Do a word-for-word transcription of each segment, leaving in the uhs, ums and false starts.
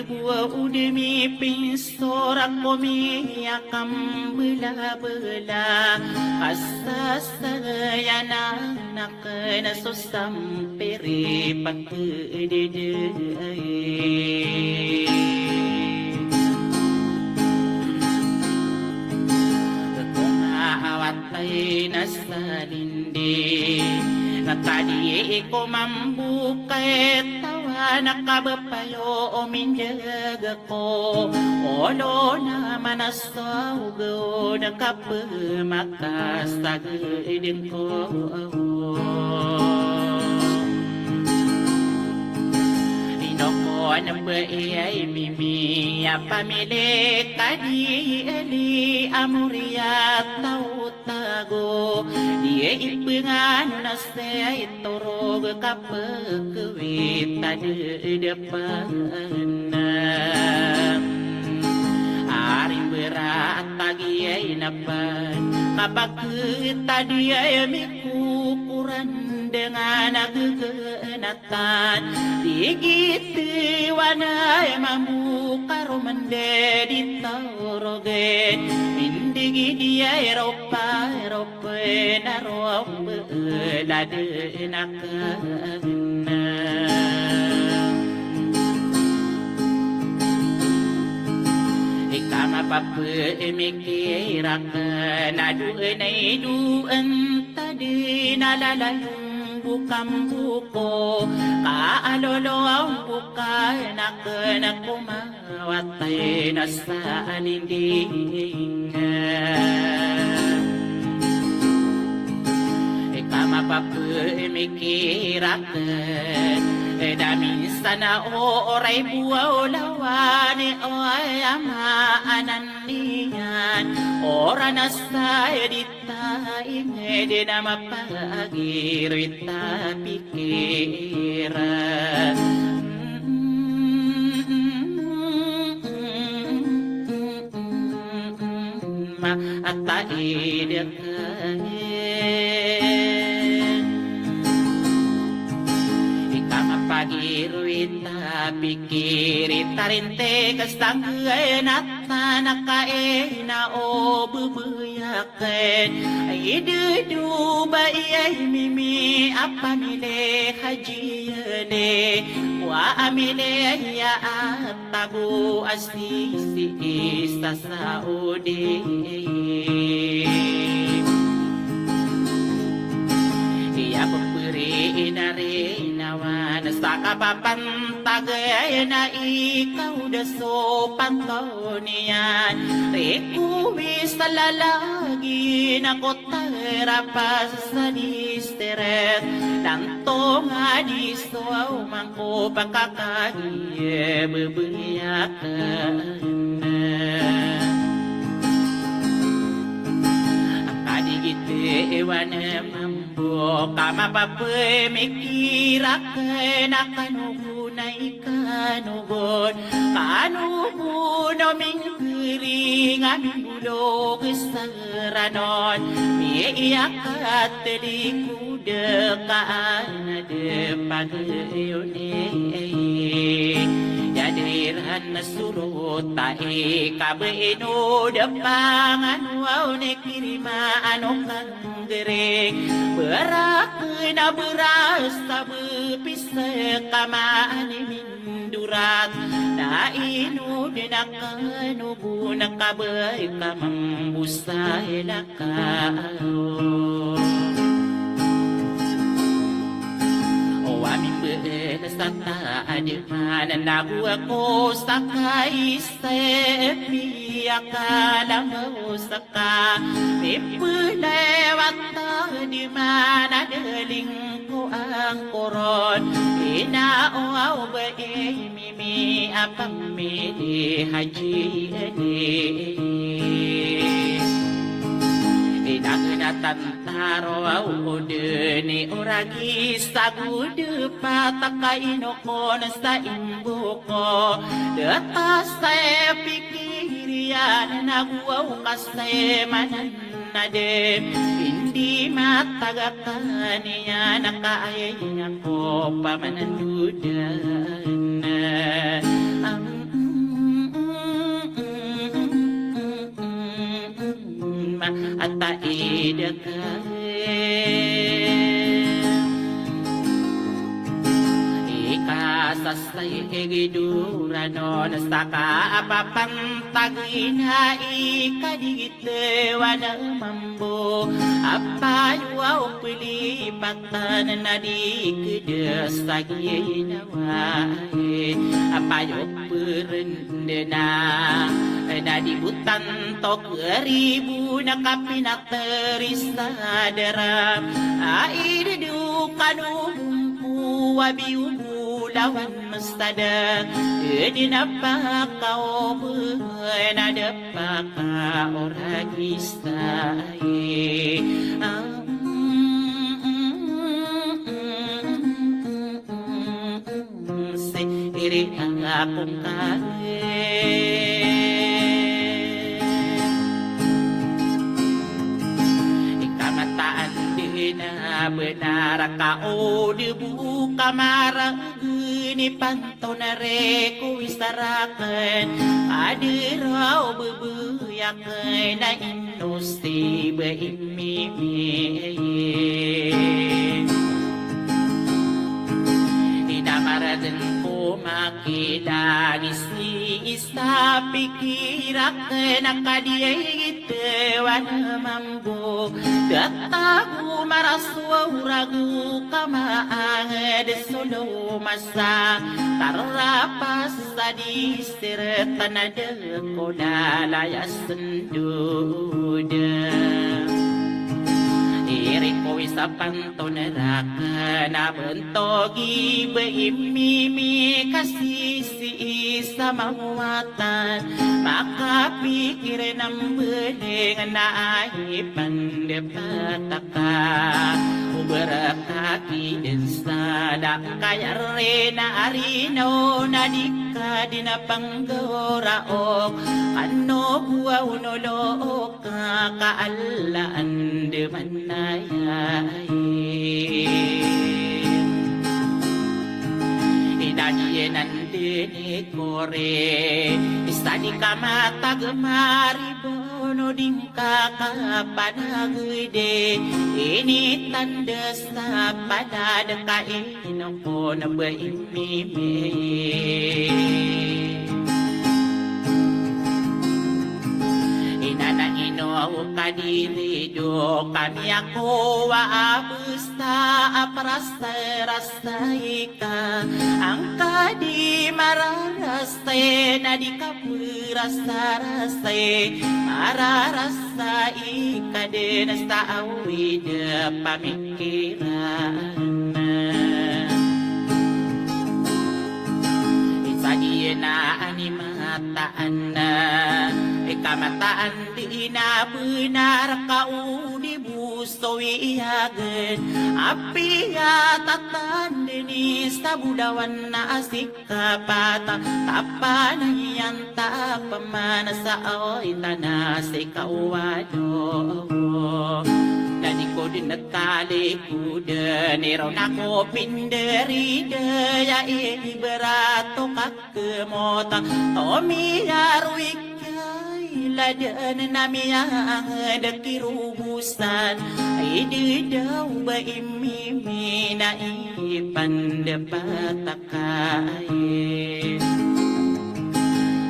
Wa o di mipinsorak ko miyakambelabela, asasaya na nakena so sampiri pakedede. Ko nga awat ay na salindi, na tadi ko mambokay tawa na kabepayo o mindeg ko, olo na manasaw go na kapemakasagen ko. Ino ko na ba iyay mimi a pamili kadi eli a moriya taw tago, di ipengano na sey torog kapekewit a dedepan. Ari mberat a giyay napan, kapakewit a diyay mikokoran dengan a gegenatan. Di giti wana mambo karo mende di torogen, indigi diyay ropa ropen a rombeladen a kagena. Ika mapapemikir aken a doen ay doen tadi na lalayon bo kamboko, ka alolo aw bo ka anak na koma watay na sa anindingan. Ika mapapemikir aken, e da minsan a oray bo aw lawan i o ay ama anan iyan, oran a sa di ta inged na mapagiroy ta pikiran. Ma ata ideken. Ika mapagiroy ta pikiri ta rinte kastanggen a tanaka ina o bebeyak. Ken ay dedo ba iyay mimi a pamili Haji Yene, wa a mili aya a tago a sisi sa Saudi. Iya peperi inari nawan sa kapapantag na ikaw da so pantaw niyan. Riko wi sa lalagi na ko tarapas sa distret, tanto nga di so aw mangko pakakagi e bebeyaken. Angka di giti iwan mambo ka mapapemikir aken a kanogon ay kanogon, kanogon o mingkering a mimbolog sa ranon, miyakat di ko dekaan a de pagayon e. Ya di ran na sorot a ikabaino da pangano aw ni kirima ano kangering, berak na beras a bepis ka maani mindorat, na ino di na kanogon a kabay ka mambo sa ilak. Ka o ami peel sa taadiman na go ako sa kaisa e piyakalambaw sa ka mipelewat taadiman a deling ko angkoron. Ina o aw ba imi mi a pamili Haji Edi. Inagna tantaro aw o deni o ragi sa gode pataka inokon sa imboko. Deta sa pikir iyan na go aw ka sa manan na de, indi matagakan iyan a kaaya iyan ko pamanandodan. Am, a taid ka. Ika sa saig i doranon sa kapapantag ina ika di gitaw a na mambo. Apayo a o pelipatan na di kedas a ginawa. Apayo perendena na di botan to keribo na kapinateri sa dara. Ai dedo kano bongko a biyo bolawan mestada. Edi na pakaoben a da pakaoragisa. Siri ako ngka. Ika mataan di na benar ka o di bo ka marag ni panto na reko isaraken. Adira o bebeyaken na ino si ba imimi. Ina maraden ko makilangis ni isa pikiraken a kadiay gitaw a na mambo. Datago maraso a orago ka maanged solo masa. Tarapas sa di sirtan a da ko na layas ndoda. Iri ko isa panto na raken a bento gi ba imimi kasi si isa mawatan. Makapikir na mbeling na ai pandepat ka. O bereka ki den sa da kaya rena arino na di ka di na panggora o kano buwa unolok ka ka Allah andeman na yai. Ina di ena ndeni kore isa di ka matag mari bono di ngka ka panagede. Ini tanda sa panad ka ino ko na ba imimi. Ina na ino ka di rido kami ako wa abes ta a parasarasay ka. Angka di mararasay na di ka perasarasay. Mararasay ka den sa awid pamikiran. Isa di na ani mataan na ika mataan di na benar ka o di bo so iyagen. Apiya tatan deni sa bolawan na asik kapata. Tapanayan tapaman sa oy tana si kawado. Dadi ko di na talikod ni ron ako pinderi daya iberat to kakemota. Tomiyaroy Kailadan na miyanged kirobosan, ay di daw ba imimi na ipandepat a kai.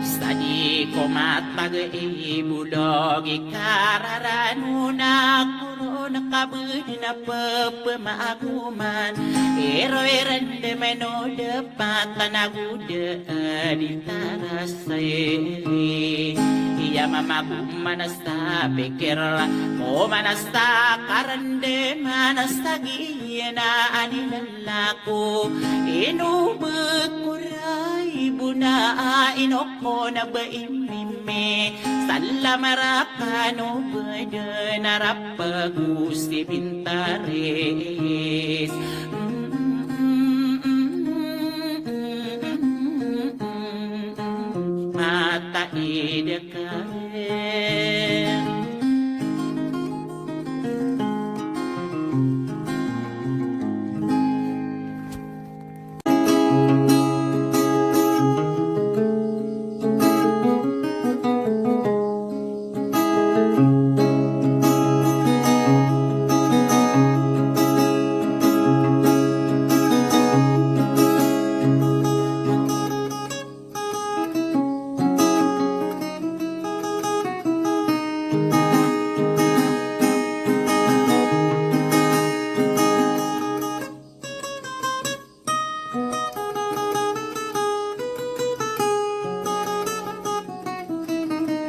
Sa di ko matag i bolog i kararano na koron kabed na pepemagoman, iroy rendemen o dep patan ago da a di tarasay. Iya mamago manas ta pikir, mo manas ta karende, manas ta giya na ani lelako. Ino bekoray bona a ino ko na ba imimi. Salam rakan o beden a rap Pago si Bintaris. Mataid ka.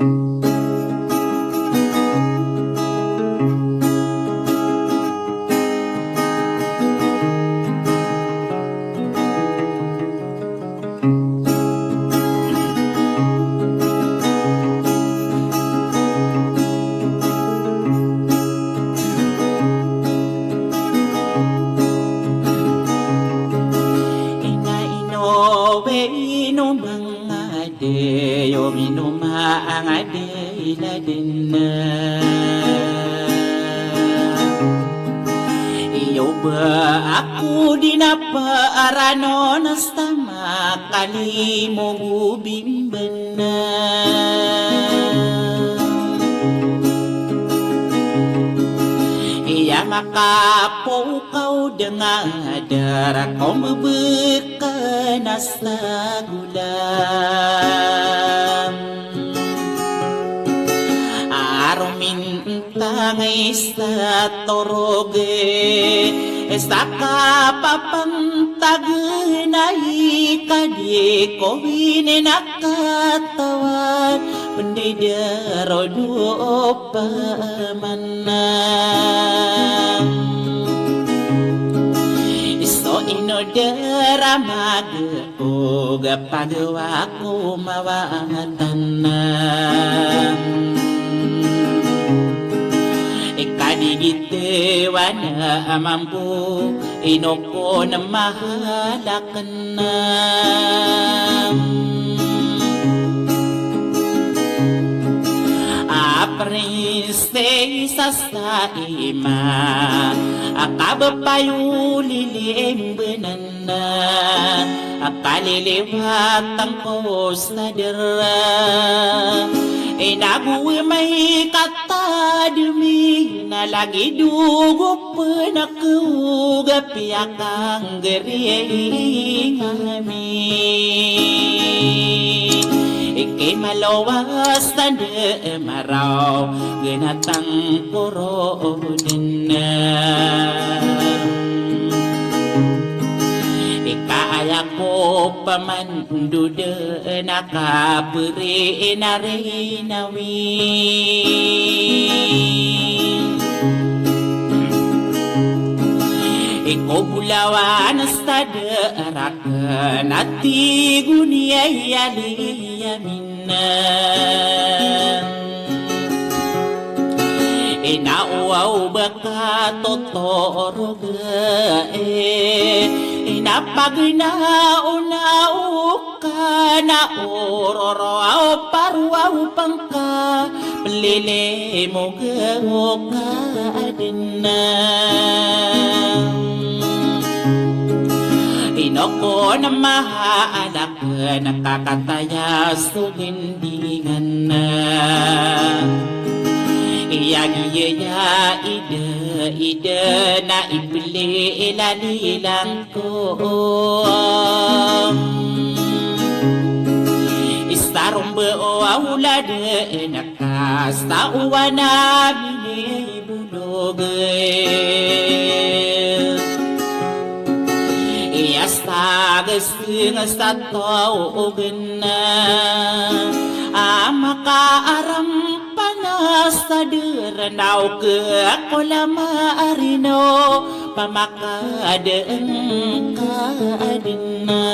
Ino ino we ino manga de yo ino manga de ila dina. Iyo ba ako di na pa arano na stama kalimo go bimbana. Iya makapokaw danga dara ko mbebek kana sagolam. Aromin tangay sa torog, sa kapapantag na ikadi ko wini na katawan, pendidaro do paman. So ino dara mag oga pagawa ko mawatan. Ikadigit wana mambo ino ko na mahalakan. A prinsesa sa ima a kabapayuli limbenan a kaliliwatan ko sa dara. Inago i may katademi na lagi dogo penak oga piyakanggeri ami. Iki malowas tanda maraw genatang korodena. Ika aya ko paman ndoda na kaperi inari nawi. Iko bolawan sa da raken a tig o niya i Aliyamin. Ina o aw ba ka totorog e, ina pagina o na o ka na ororo aw paro aw pangka pelili mo ge o ka adena. Ino ko na maha alak na kakataya so gendingan na. Iya giya ida ida na ipeli ilalilang ko. Isaromba o awlad na kasta o wana bini bolog. Iya sageseng sa tao ogen a makaaram panas a deren aw ke ako lama arino pamakadeen ka adena.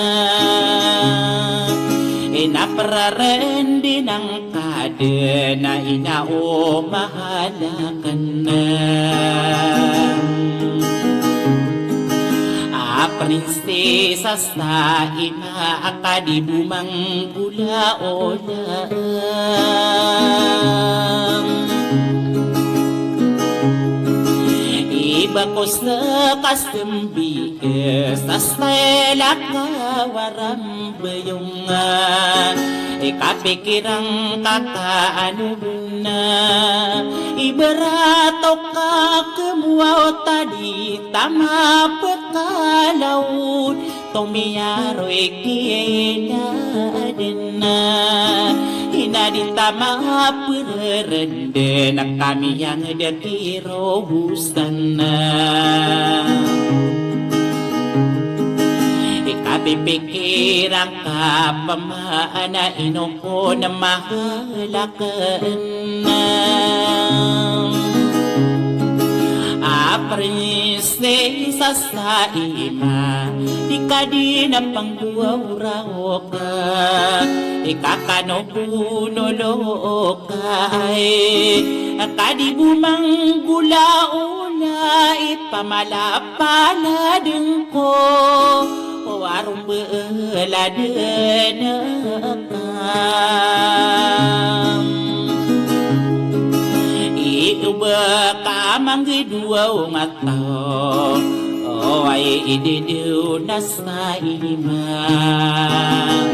Ina peraren dinang kadena ina o mahalakan a prinsesa sa ima a kadi bo manggolaola. Iba ko sa kasembi sa style a kawaram beyong a ikapikiran ka ka ano na ibarat o ka kemowa o tadi tama pekalaod tomiyaroy kiyada adena ina di tama pererenden a kami yang deki robusan na. Ika Pipikiran ka pman a ino kon mahalakn a prinsesa sa iman, di ka di na panggowawraw ka, di ka kano bonolo ka, ay ka di bo manggolaola i pamalapaladn ko, o arombela dn ka. Iba ka manggdowang a taw, o ay ididona sa iman.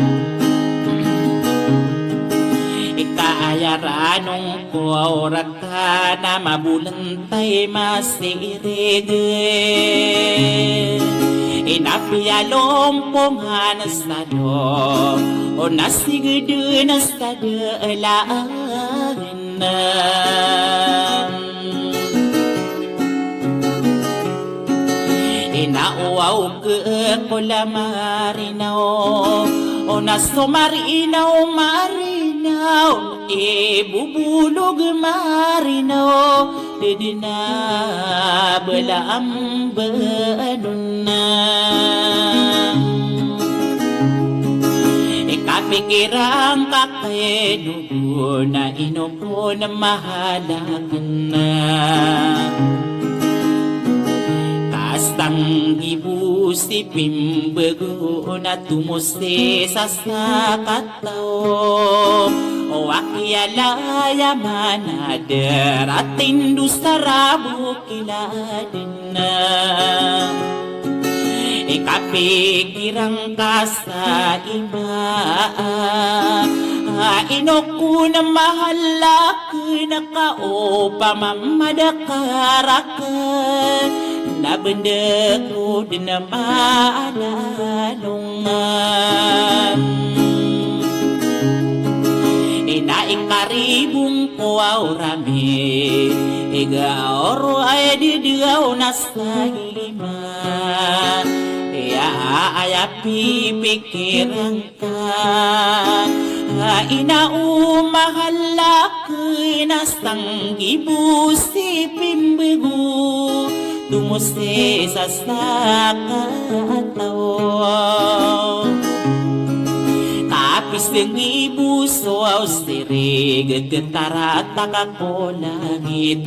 Ika aya ranong ko a orat ka na mabolntay masirig. Ina piyalompongan sa do, o na sigdn sa dlaagn. Ina owaw ke ko la marinaw, o na so marinaw, marinaw, i bobolog marinaw, di dn a bala ambanon. Ika pikiran ka kay do na ino kon mahalakn. Ka sanggibo si pimbago na tomosisa sa kataw. O akiyalaya man a dara tindosa rabo kiladn. Ika pikiran ka sa iman a ino kon mahalakn ka opama madakl rakn na bndk ko dn malalongan. Ina ikaribong ko awrami, iga oro ay didgaw na sa iman. Iya aya pipikiran ka, ina o mahalakn a sanggibo si pimbago, tomosisa sa kataw. Ka pisnggibo so aw sirig, gtaratak ko langit.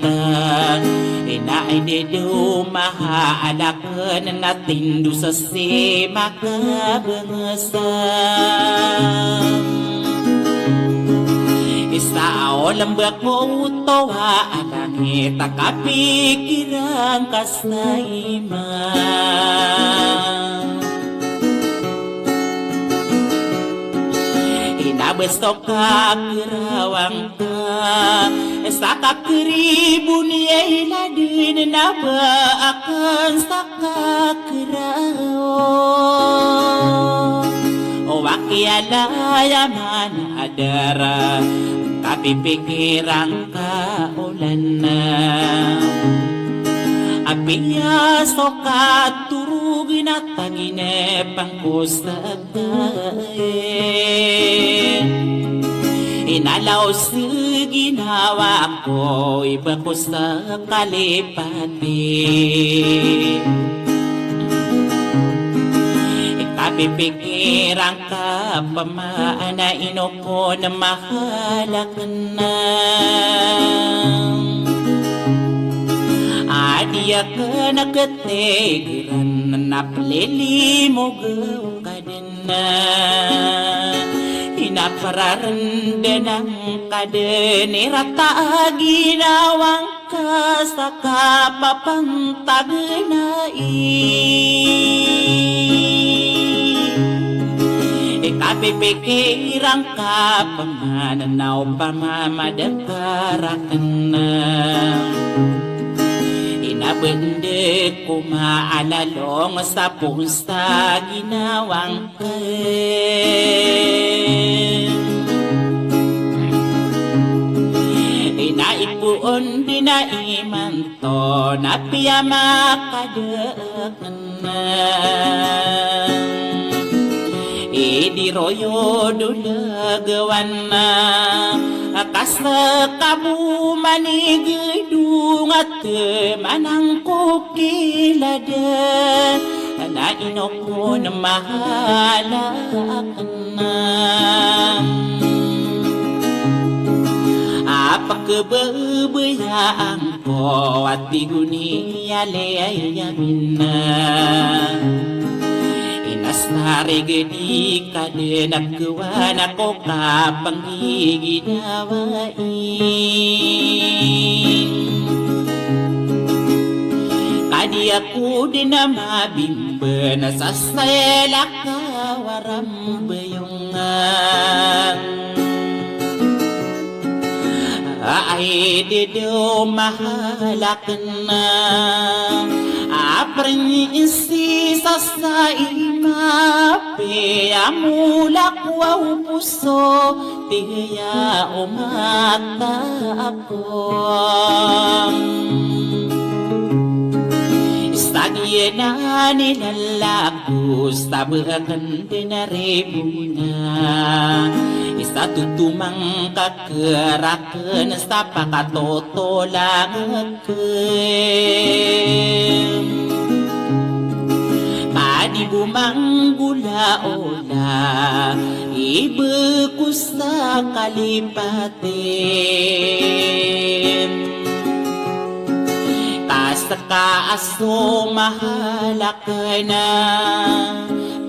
Ina ididoma halakn na tindosa si makabngsa. Isa o lmbk ko oto a langit a kapikiran ka sa iman. Ina bs o kakrawang ka sa kakribo niyan i ladn na ba akn sa kakraw. O akiyalaya man a dara kapipikiran ka olan. Apiya so katorog na tagin pangkosa Inalaw sa ginawa ko i ba ko sa kalipati. Kapipikiran ka pman a ino kon mahalakn. A di akn katigiran na plilimogaw ka dn. Ina pararndanan ka dn i rata a ginawa ngka sa kapapantag na i. Ikapipikiran ka pman na opama madakl rakn. Ina bndk ko maalalong sa poon sa ginawa ngka. Ina ipoon dn a imanto na piyamakadakn. Di royod o lagawan na, a, ka ska bo manigdong a tman angko kiladan, na ino kon mahalakn na. A, pkhababayaan ko a tig o Niyalay amin na, ina sa rigdi ka dn a kowaan ko kapanggigidawai. Ka di ako dn a mabimban sa saya lakaw a rambayong. Ay di do mahalakn na, a, prinsisa sa ima, piyamolak o poso, tig iyan o mata ako. Sa giyanan i lalako, sa ba akn dn a ribo na, sa totomang ka rakn sa pakatotolang akn. Ka di bo manggolaola i ba ko sa kalipatin. Ka ska a so mahalakn na,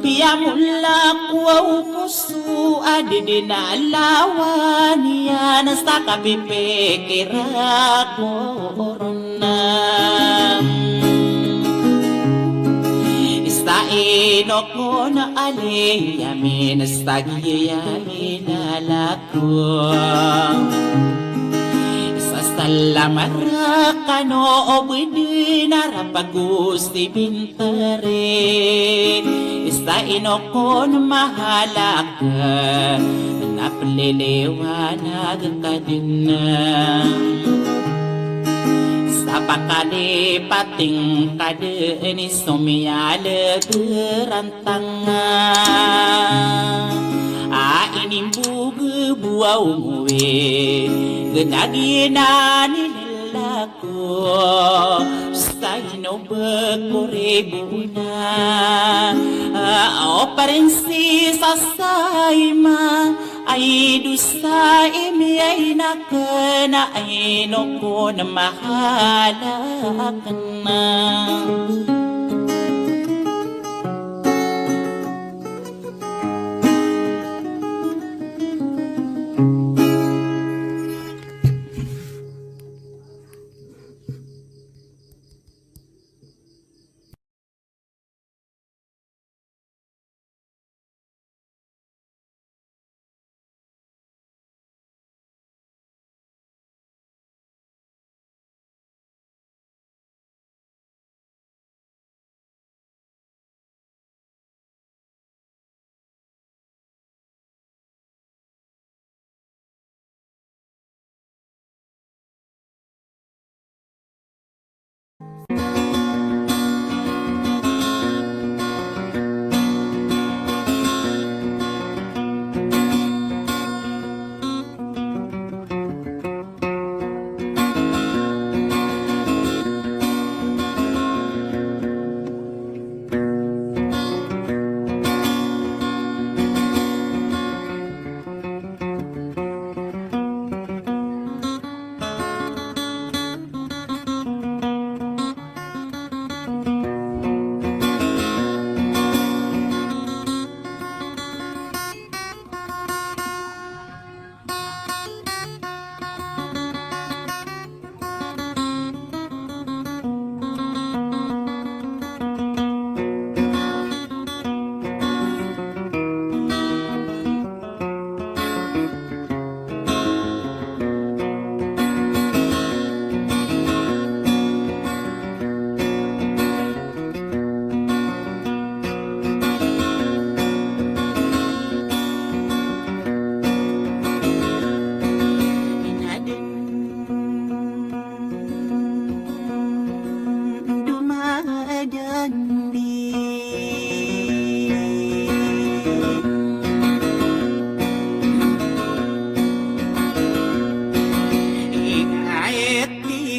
piyamolak o poso a di dn a lawan iyan sa kapipikira ko ron na. Sa ino kon a liyamin sa giya i lalako. Sa salam a rakn o bdi na rapag o sibin tari, sa ino kon mahalakn na pliliwanag ka dn sa pakalipating ka dn i somiyalg rantang. A inimbog bo a omowi, gnaginan i lalako, sa ino ba ko ribo na, a, o prinsisa sa ima, ay dosa i miyain akn, a ino kon mahalakn na.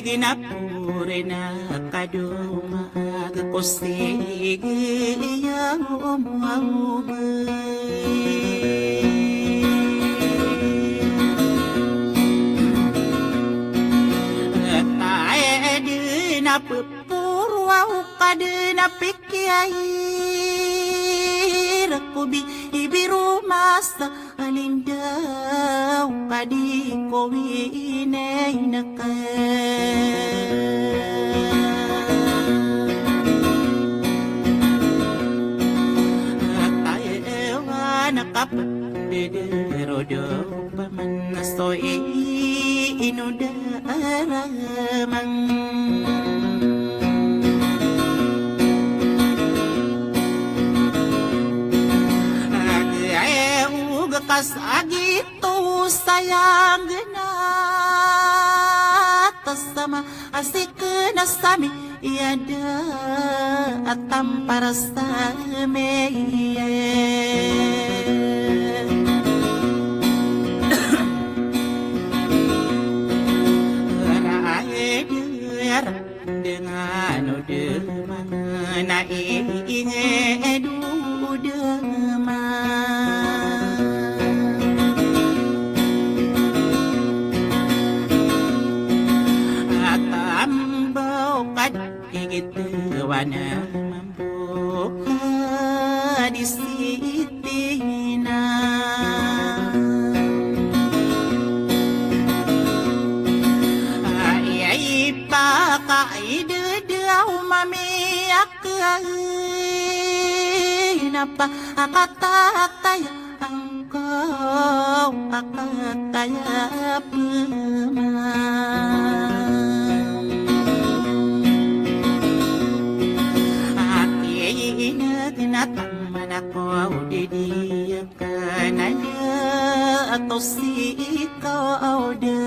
Inapuri na kadoma ko sigi iya o mawbe. Tae di na pepuru au kadi na pikiyai rekubi ibiru masa Alindaw ka di ko winay na ka. Tayawa na kapdedero do paman na so inoda aramang. Agi ay uga kas agi to sayang gana tasama asik na sami iyada atam para sami. Rae dera Dengan o dema na iinge do dema. Atambaw ka di gitawa na mambo ka di sitina. Ay, ay, paka Idadaw mamiyak ay napa akatataya angkaw akataya pema. Ati ay inagnatam manakaw didiyak. Kanada ato si ikaw da.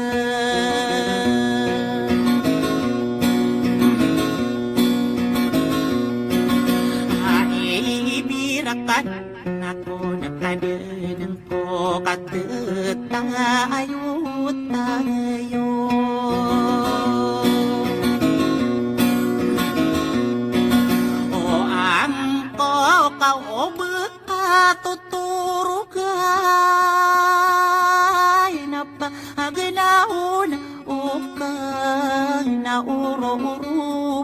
Ai birakan ako na kadenen ko katetayo tayo. O angko ka o bek Katotorogay na pagnaon o kena ororoparo.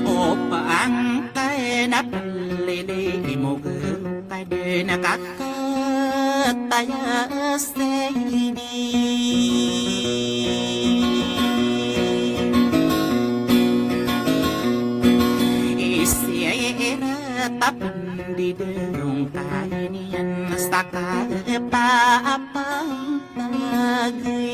O pangkay na pelili imoge. Kadena kakataya seyni. Isiyay ira tapendidong kayniyan saka paapang tagi.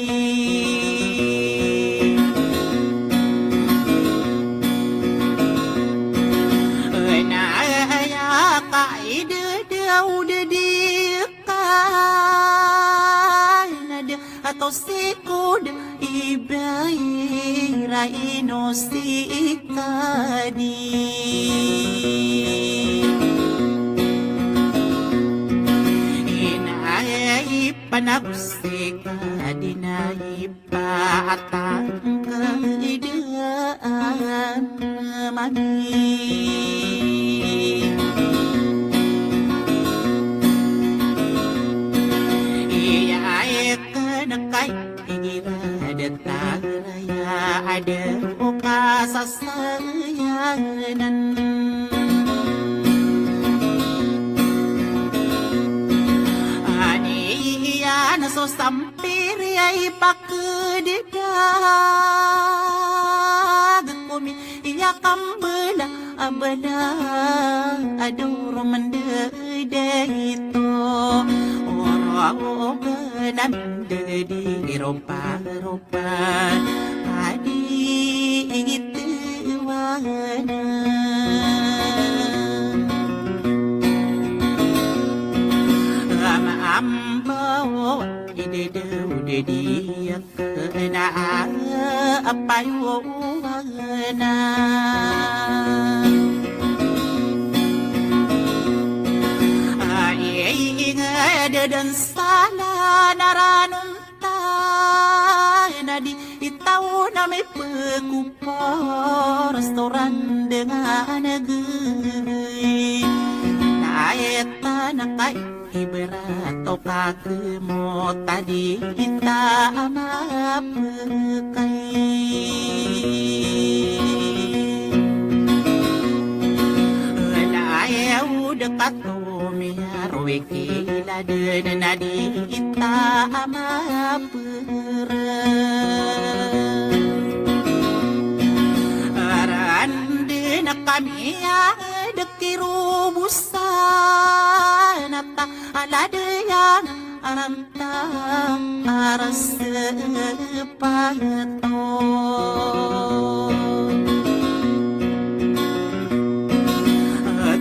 Ena aya ka idadaw dadi Kanada ato si koda ibayra ino si kadi. Ina ay panago si kadi na ipaatang ka idaan mami. Iya ay kanakay igira datang raya ada o kasasayanan. Ani iya na so sam Piri ay pakedida gekomi iya kambela abala adoro mendedito oro awo bela mendedi ropa ropa adi igit wana. Ama ambo Idedewdediya kena apayowana. Ai ingeda dan sala na ranon ta na di itaw na mipekopor storan dengan gey na eta na kai iberat o kakemot a di ita a mapekay. Aya o dekato miyaro ikila den na di ita a mapekay. Aran den a kami a dekirobosan a ta ala den a aran ta a rasepato.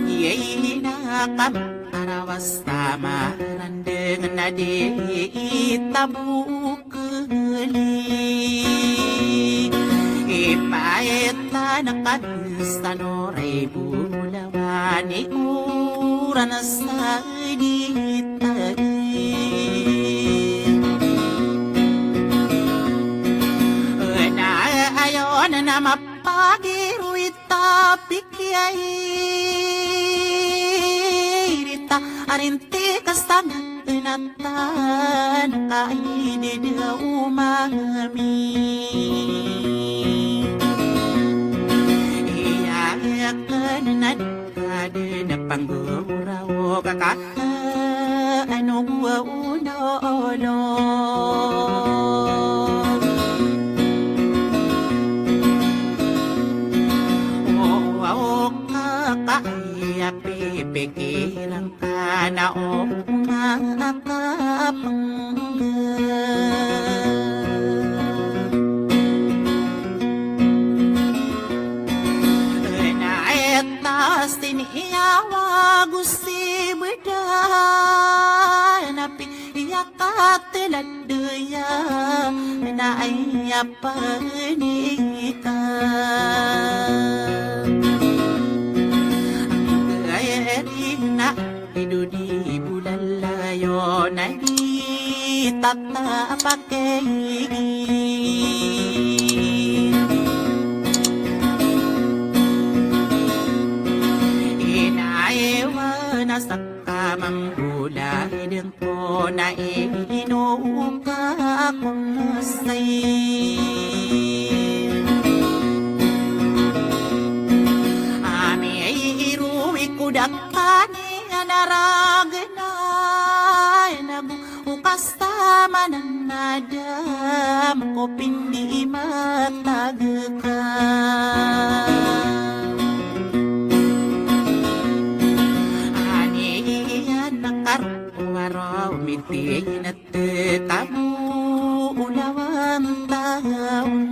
Giyai na kami a rawas ta marandeng na di ita bokeli. Ipaet ta na kami sa noray bolawan i oran sa di ta. Na ayon na mapagiro ita pikiyai rita arinti kasang na ta na kai di da umami. Iya kan na ka den a panggoraw ka ka ano gwa unolo. O, o, ka, ka, iya pipikiran ka na o makapangga. Na eta siniyawa go si beda na pi iya katelad iya na aya panika. Ang gaya di na ido di bulalayo na di tatapakay. Inaewa na sa kamanggola ideng ko na ino ka kong say. Ami ay iruwi ko dakani anaragna nago o kasama na nadam ko pindi matagka. Ani iyan nakar waro miti na tetamu ulawan taon.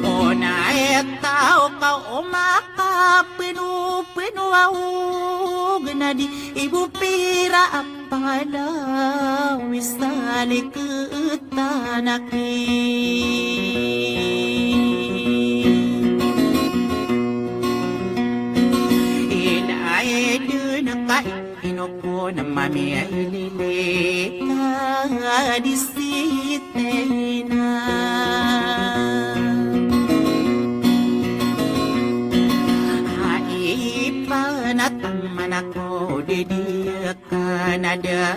Ona etaw ka o makapeno-peno a ogen a di ibo pira a palaw i salik tanaki. Ina eden ka ino ko na mami a ilili ka di sitena. A ipanataman ako di di ka na da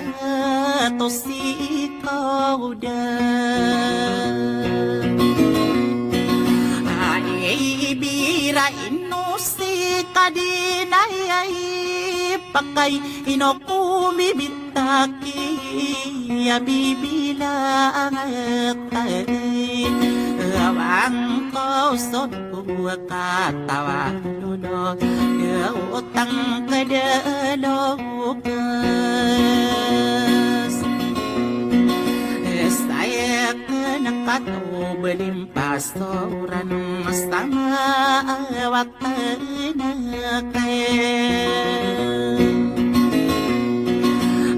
to si ikaw da. A ibira ino si kadinay ay pakay ino kumibitaki a bibilang atay awang ko son ko katawa. Lolo, utang ka da lokas. Saya ka na kato belimpastor ano sama awat na kay.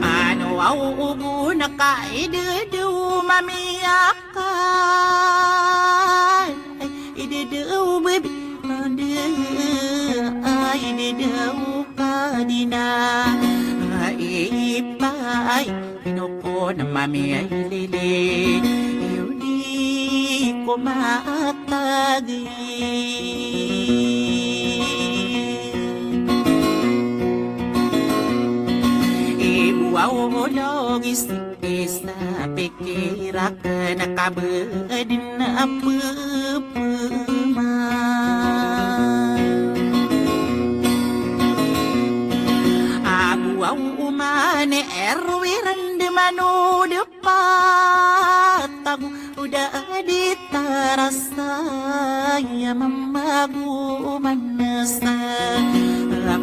Ano aw ugo na ka idedew mamiyakan. Idedew baby, idedew. di na ipaay, ino ko na mamiyay lili, iyo di ko matagi. Ibo aw logis Isa pikir akn a kabdn a pphma. Ago aw oman i rwirn dn mano dn patago, o da di tarasa aya mamago oman sa.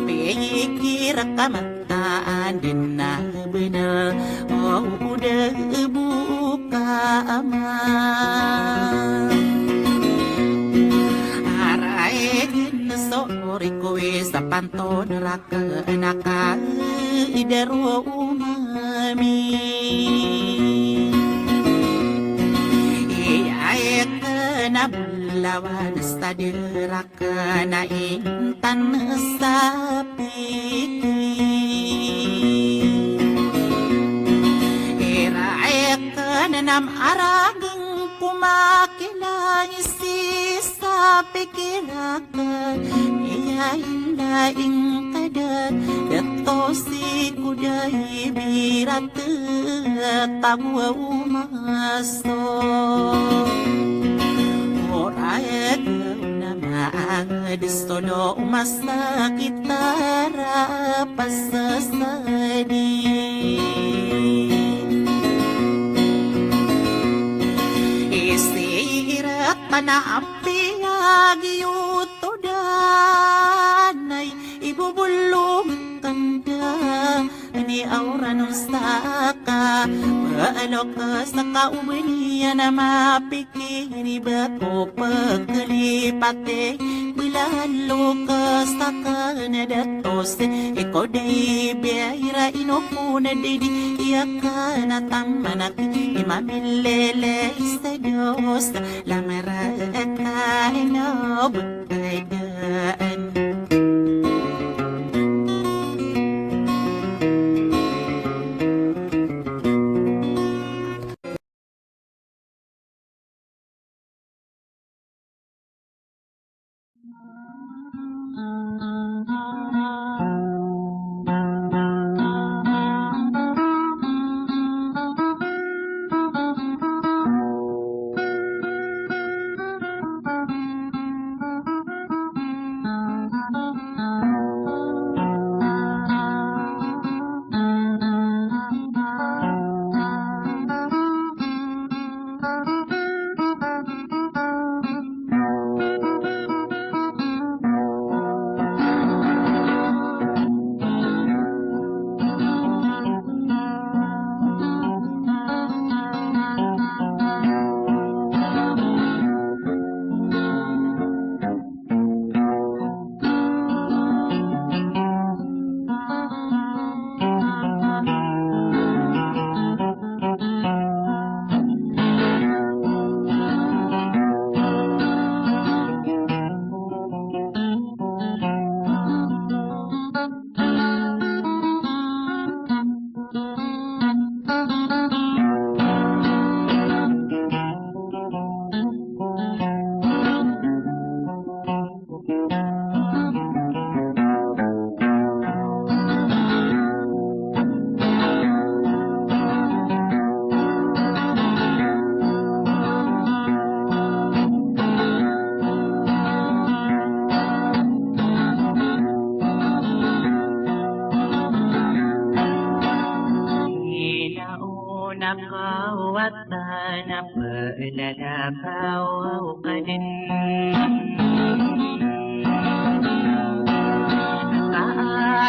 Pikir ka ma taan dn a bnar, o da bo ka ama. Aray dn so rikowi sa panton rakn a ka idaro mami. Iyay kna bolawan sa drak kna intan sa piki. Ira kna nam aragng ko makilang isi sa pikir akn. Iyay laing kada dato si koday birat tago a uma So, orayag na maagad so do masakit a rapasasadi. Isirat na apiya giyoto danay ibobolong kanda. Ani awran on saka, ba alok saka o bniyan a mapikir i ba ko pagkalipat i, bala alok saka na dato si, iko di biya ira ino ko na didi, iya ka na tamanak, i mamilele i sa dosa, lamara ka ino ba Kaigaan. Ina o nakawatan a pdadakaw ka dn. Ka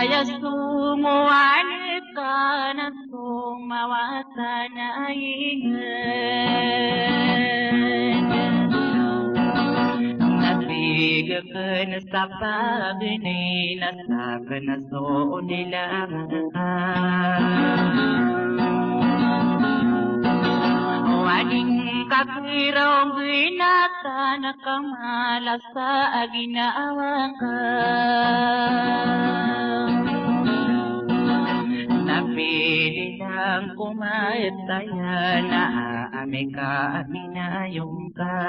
aya so mowani ka na so mawatan a ingd. Na pig akn sa pagni na sakn a so onila. Wading kakirong ginatan a kamala sa agina awaka. Ilang ko mataya na amay ka minayong ka.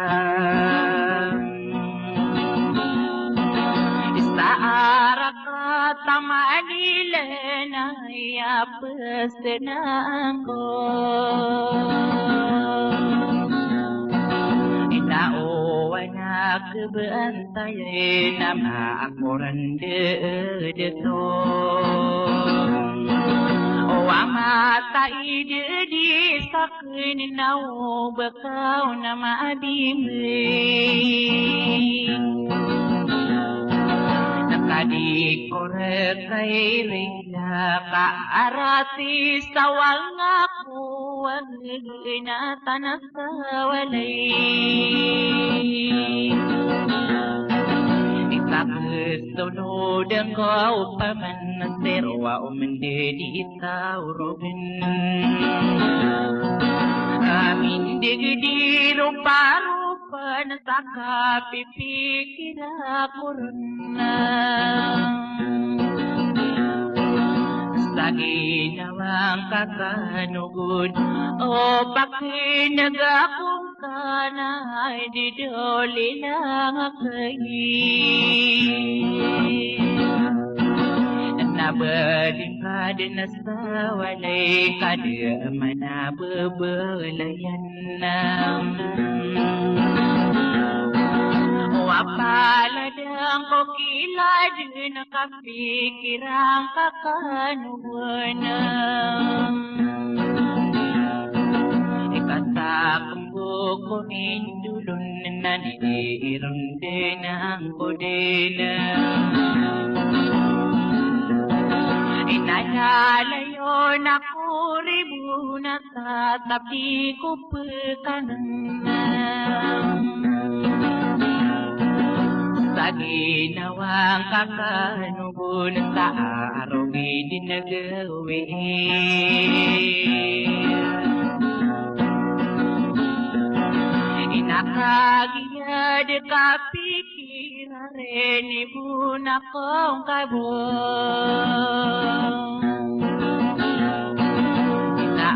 Sa arak a taman ilan a iyapes den ako. Ina o anak ben Tayay na makoran de, de to. O ama ta i de di saken na o bekaw na maabimbi. Na kadi ko rekay rila ka arati sa wangak Owag na tana sa walay. Ipakes tolo dangkaw paman na sero a omende di itaw rogen. Amin di gedi ro paro Panasaka pipikira ko ron na sa ginawang kakanogod o pakinega kong kana ay didoli lang akay. Nabalimbad na sa walay ka di manababalayan. O apaladan ko kilad na kapikiran ka kanowan. Ikatak ko mindolon na di iron den angko den. Inalalayon ako ribo na Sa tapi ko pekanan sa ginawang kakanogon sa arogid na gawii. Inakagiyad kapiki Rareni bo na kong kabong. Na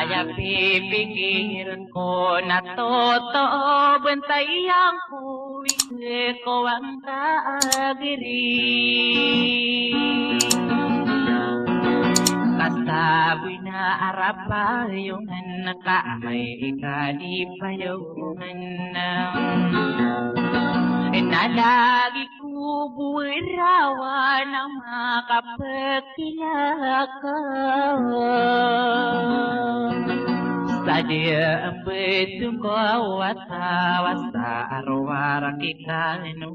aya pipikiren ko na totoo, bentayang ko ike ko ang kaagiri. Kasabi na arap a yongan ka amay ika di payo Ena lagi ko bo i rawan a makapekilaka. Sa di a mbetong ko a wasa-wasa a rowar a kikano.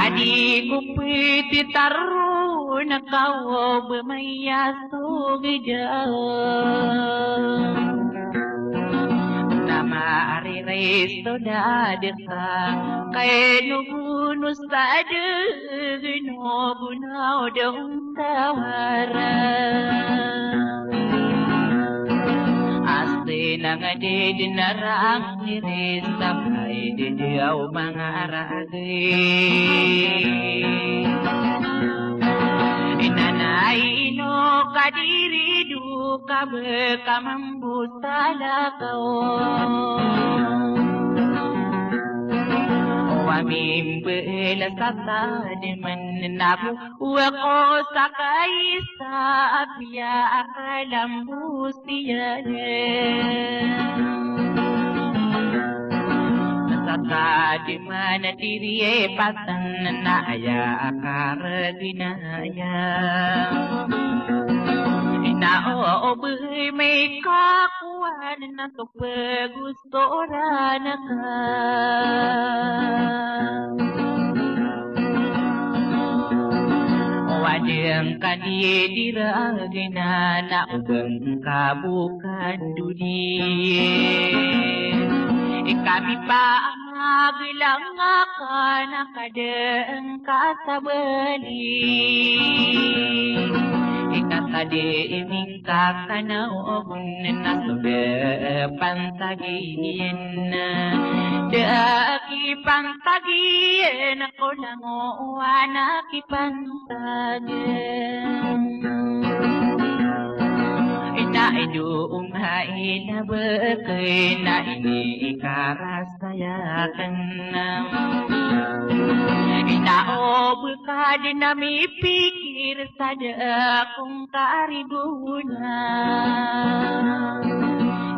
Adi ko piti taro na kawo bemaya so gejal. Na maari ray so dadesa kay no bono sa degeno bonaw dong tawara. Asti nang didi narang iris sampai didi aw mangaragi. Inanay ino kadiri do kabe kamambo salakaw. Wa mimbela sa tadiman nako Wa ko sa kaisa a piya a kalambos iyan. Sa kadiman a diri e patan na aya a kareginaya. Ina o obey may kakuan na so pegus Toran ka. Wadeng ka di dira ginana obeng ka bukan dudi. Ikami pa maglang ka na kadeng ka sabali. Katadi mingkakanaw o gon na so da pantagin. Da a kipantagin ko langowan a kipantagin. Ina ido o maila bkay na ini ikaras Saya kena ina o bkad na mipikir sa da kong karibona.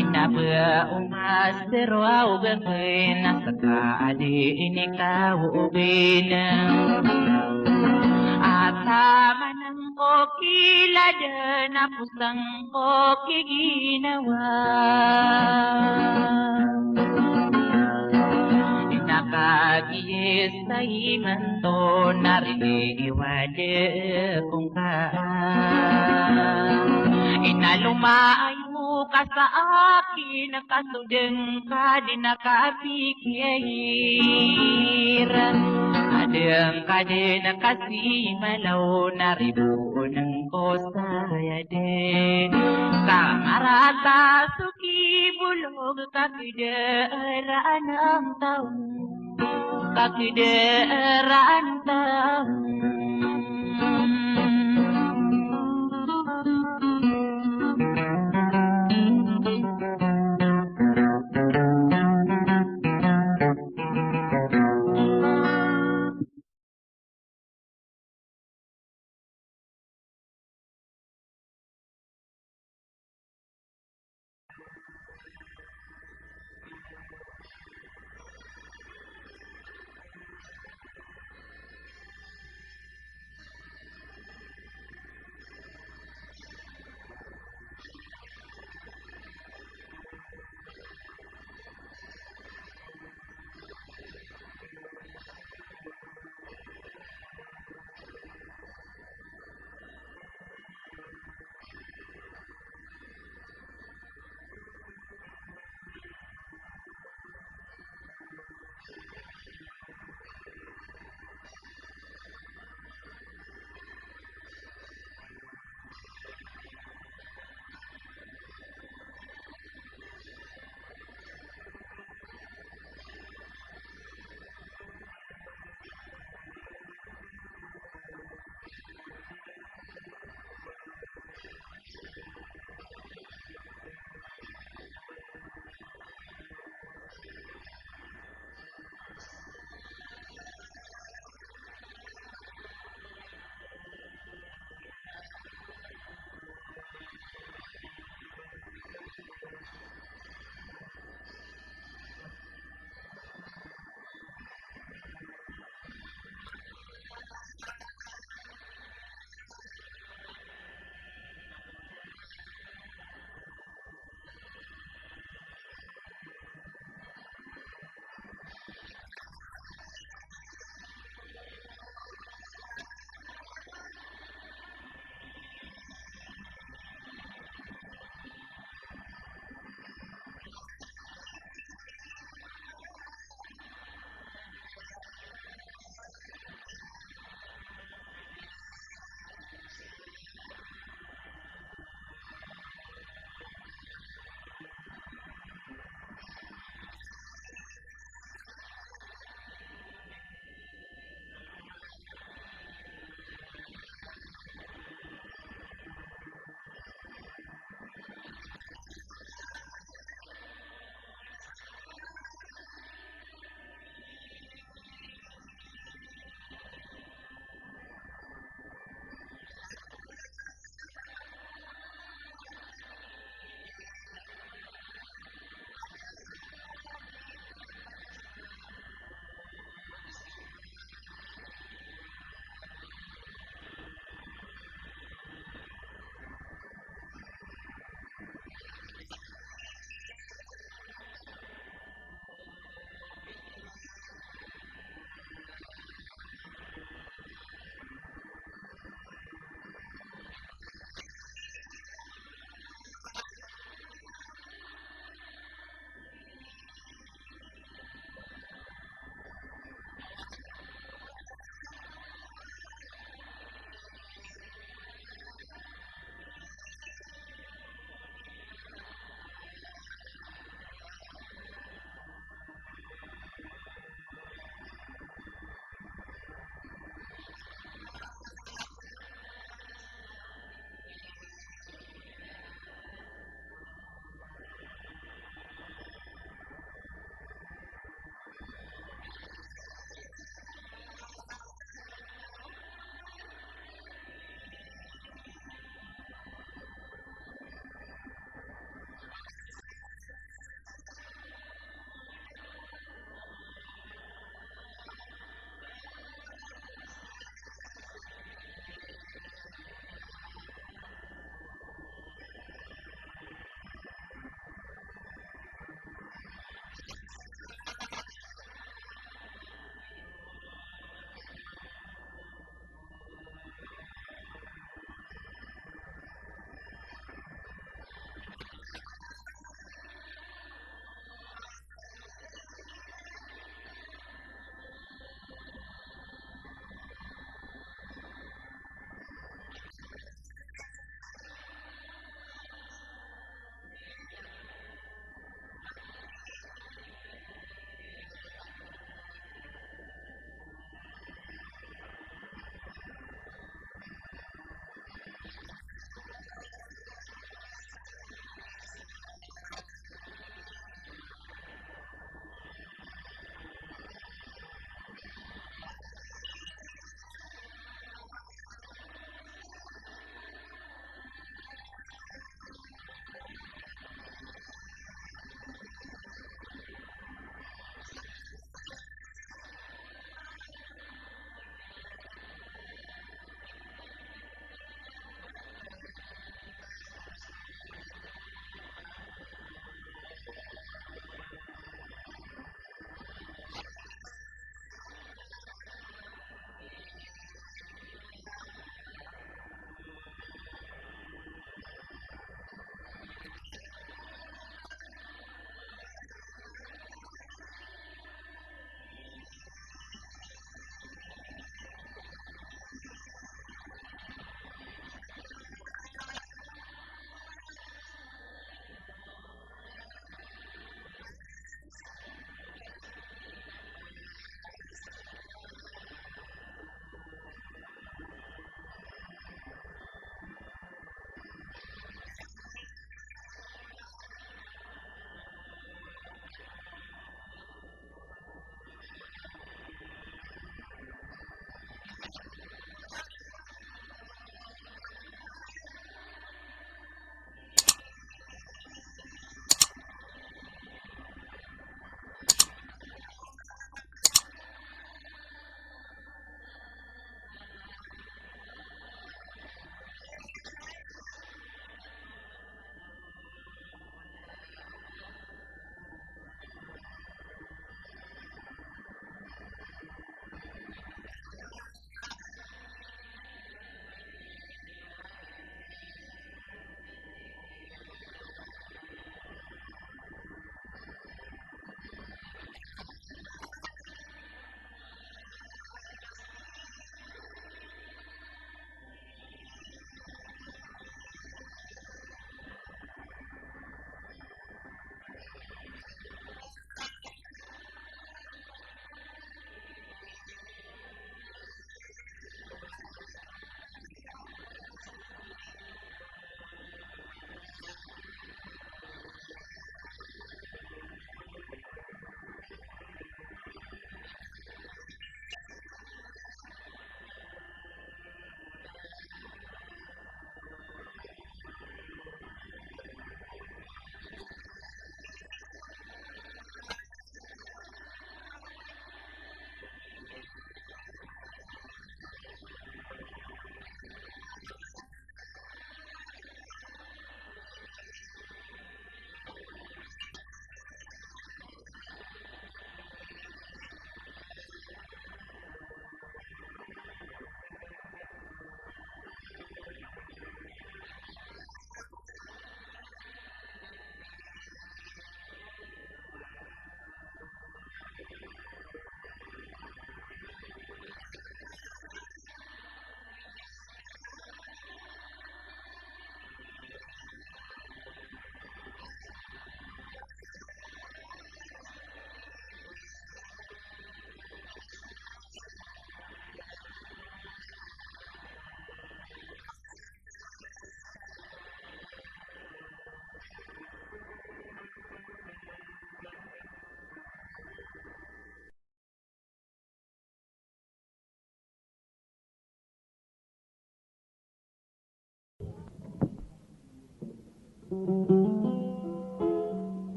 Ina ba omas dero aw gagay na sa ka adi ini kawo bina. Ata manang ko kilad na pusang ko kiginawa. Ina kagiya sa imanto na riliwad kong ka. Ina lomaayo ka sa akin ka so dn ka di na kapikir. Adn ka di na kasimalaw na ribo nang ko saya dn. Ka marata so kibolog ka kida raan ang taw. Ka kida raan taw.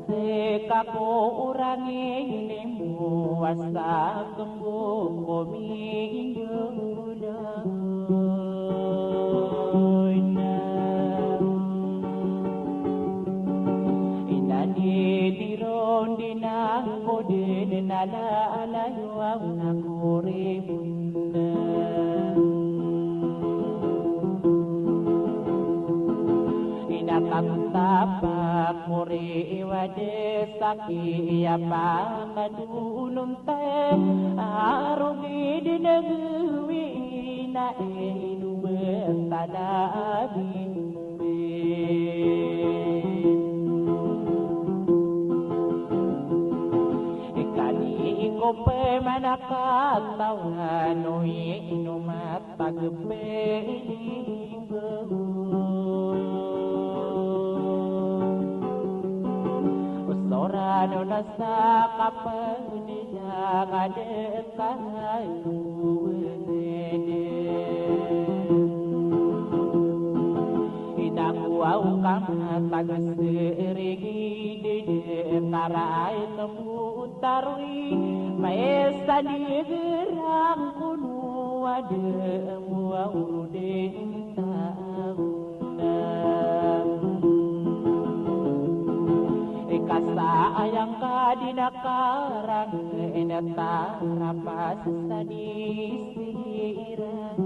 Seka ko orang ini muasa kembu komi indolan. Inani diron dinang kodin nala alayo ang nakoribun. Inakam tapak mori iwade saki iya pangadulun tae arogid nagwi ina e inuben tadabin. Ikali ko pemanakatawan o inomat pagpelibon. Usoran o nasa kapelida kadekay. Inakuaw kamatag sirigi dede karay tembu taroy maesa di gerang kono ade embuaw rode. Ikasayang ka di nakarang inatarapas sa di siran.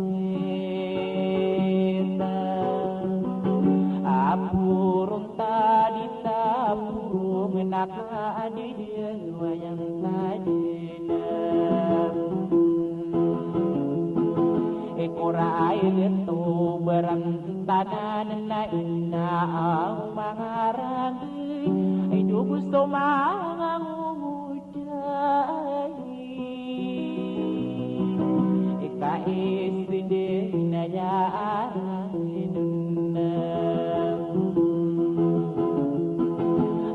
Apuron ta di tapurong nakadidiyan wayang tadi. Ikoray dito barantanan na ina aw mangaragi. Ay do gusto manganguday. Ikaisidi na yaran inunam.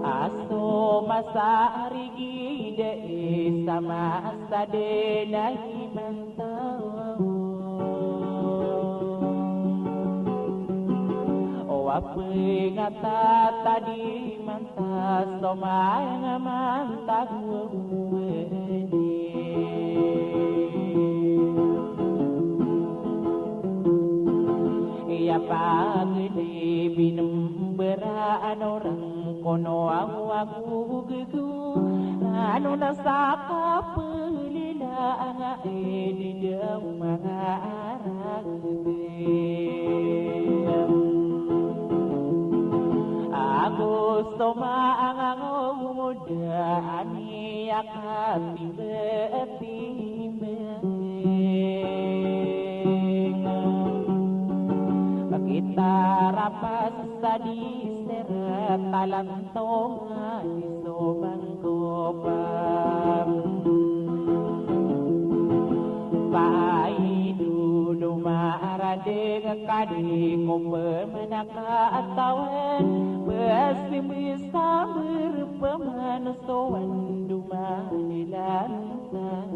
Aso masarigi de isa masa de na iman O apengata tadi mantas so maenga mantag wawedi. Iya pagedi binemberaan orang kono awagu gegu. Ano na sa kapelila nga edi daw mangaragbi. Ago so maangangoda ani akatimbatimbang. Pakitarapas sa di sera talantongan so mangkopa. Paidu do maaran Deng ka di ko pman a katawan, bes di misa berpeman so andoman i lantan.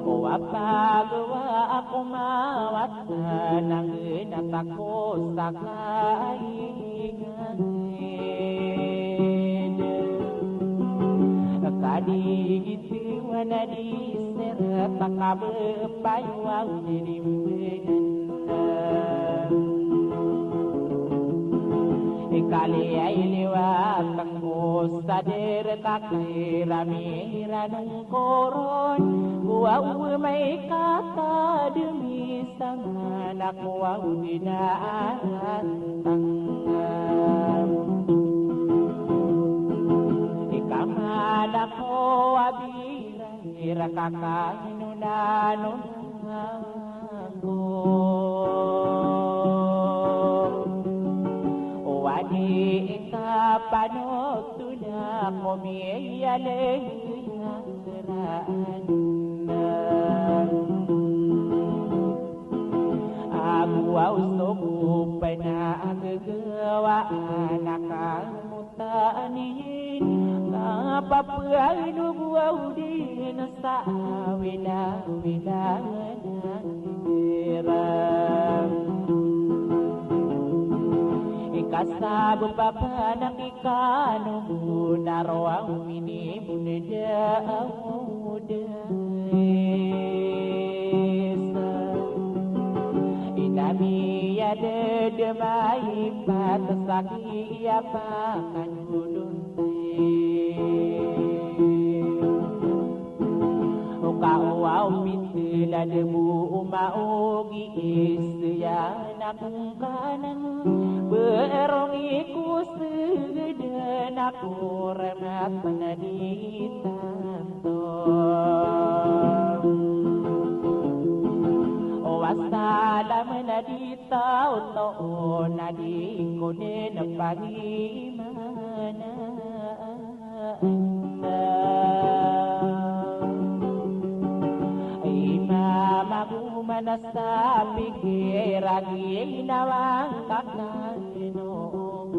O apa gawa ako mawatan, anggenat ako sa kaingangid. Ka di gitiwan a di sera ta kabepayaw a di rimbenan. Ikali ay liwat angko sa derek a kairami iran ongkoron, kowa o may katademi sa manak kowa o di na atangkan. Ikaman ako a bira Ira kakaino na nonang ako. O adi ikapanoto na ko miyalay a raan. Ago aw so ko panaggawaan a kamotaan iyan, kapapaano go aw di na sa awinawinaan a iran. Ikasabap a panak ikano go na roo aw minimon da aw da isa. Ina miyadedema ipat sa kiyapakan o dontay. O kaowa o pitelad bo o maogi, isaya na kongkanan, berong iko segeden ako remat na di tanto. O asalamen a di taw toon a di ko den pagimanan. Imam ago man a sa pikir a ginawa ngka ka inoon.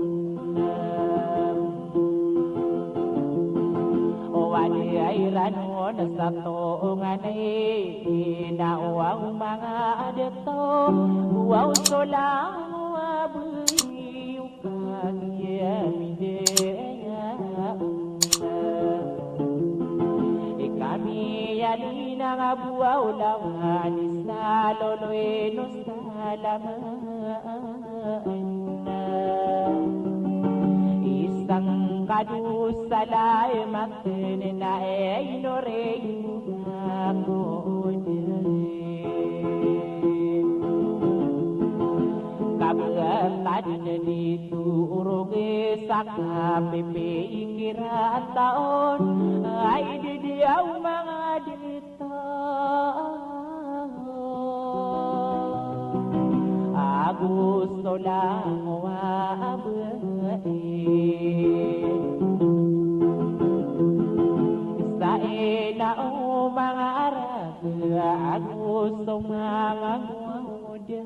O adi a iran on sa toongan i na o aw manga adto, o aw so langowa bey o kamiya midaya. Ikami a di na nga bo aw lawan i sa loloy no salaman. Isang kadosa lay maten na ay norey mo ako dyan. Kabatan na di torog sa kapipikiran taon, ay di di aw manga di Ago so langowa a bey. Sa ino o manga arag ago so manga gowda.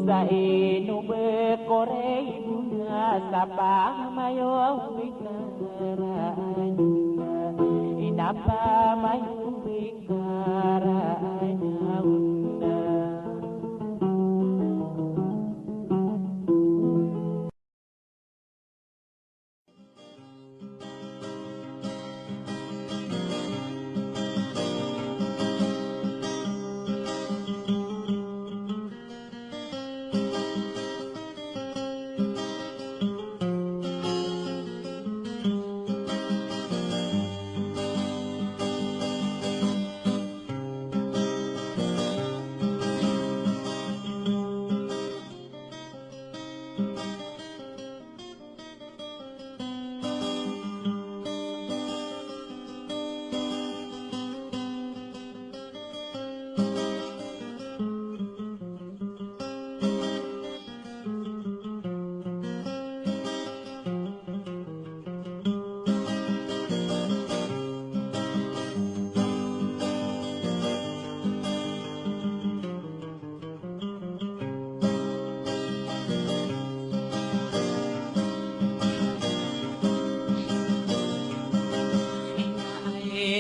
Sa ino bey ko rey bo na sa pamayowi ka raan, ina pamayowi ka raan a onda.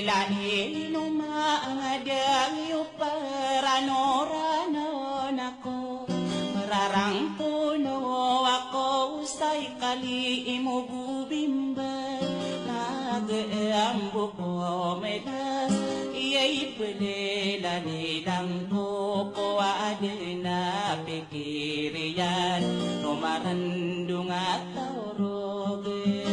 Lagid o manga dang iyo paranoranan ako, mararangkono ako sa ikali imo bo bimban, na gaambo ko medas, iyai pelelani dangko ko aden a pikir iyan, no marendong a taw rogen.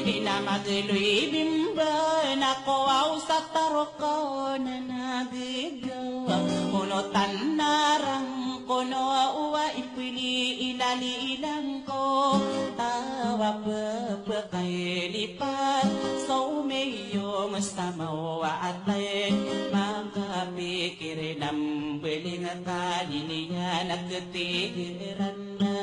Ina magloy bimban ako aw sa taroko na nagegaw, onotan a rangkono a ipili ilali ilang ko tawa pepekailipat, so miyong sa mawa atay, makapikir na mbeling a kaliniyan a ketigeran na.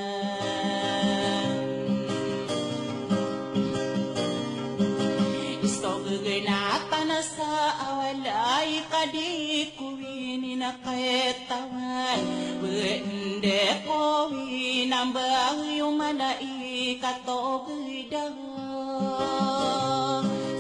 Iso gegenatan sa awalay kadi ko ini na kaitawan, bende ko inambang iyo malaikat o gedaw.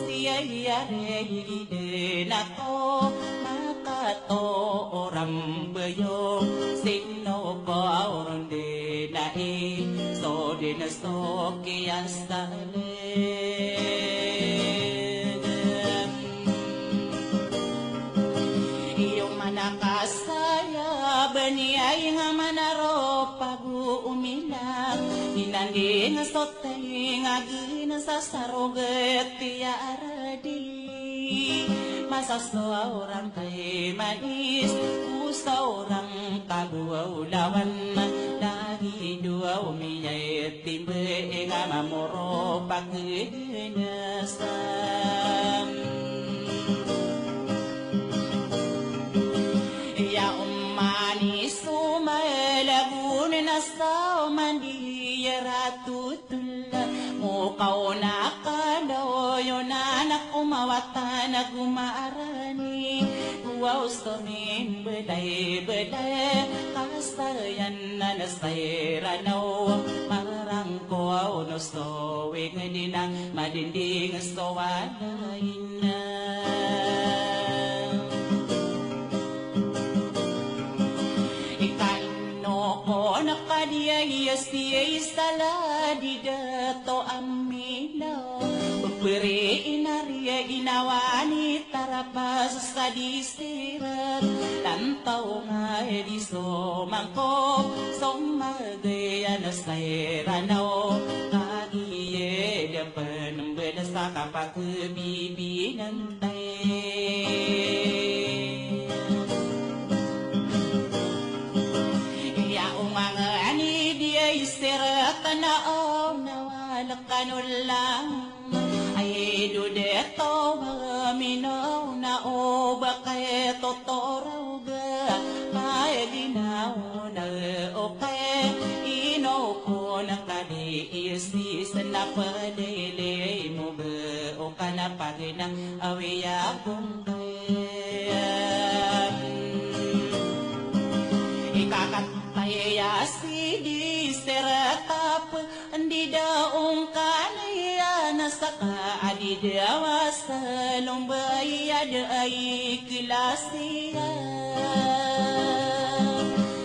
Siyai a reyiden ako, makato o rambeyo, sino ko oron denai, so den so kiyasali. Iyo manakasaya bani ay nga manaropa go omila, inanding so tainga gina sa saroget iya aradi. Masa so orang kay manis, o sa orang kabuaw lawan, na gidoaw miyai timbe nga mamoro pakenesam. Iya oman iso malagon na sa oman di iya ratu Tula mo kaw na kadaw iyo na anak ko mawatan a gomaarani. Waw so mimbedai-bedai kasayan na nasay Ranaw. Marangko aw no so wingedina madinding so walaina. Ikaino ko na kadiya iya siyai sala di dato a minaw. Peperi inariya inawani tarapas sa di sirat. Lantaw nga di so mangkop so magaya na say Ranaw. Kagiya da penembed sa kapakebibinan Iya o manga ani di ay sirat na o nawalak a nolang. Ay do deto ba minaw na o ba kay totoro ga. Kay ginaw na o kay ino ko na kadi isi sa na padilay mo ba o ka na pagina awi akong Ikakataya si di seratap, andi da ongkaniyan saka adi da wasa lombay ada ay kilasiya.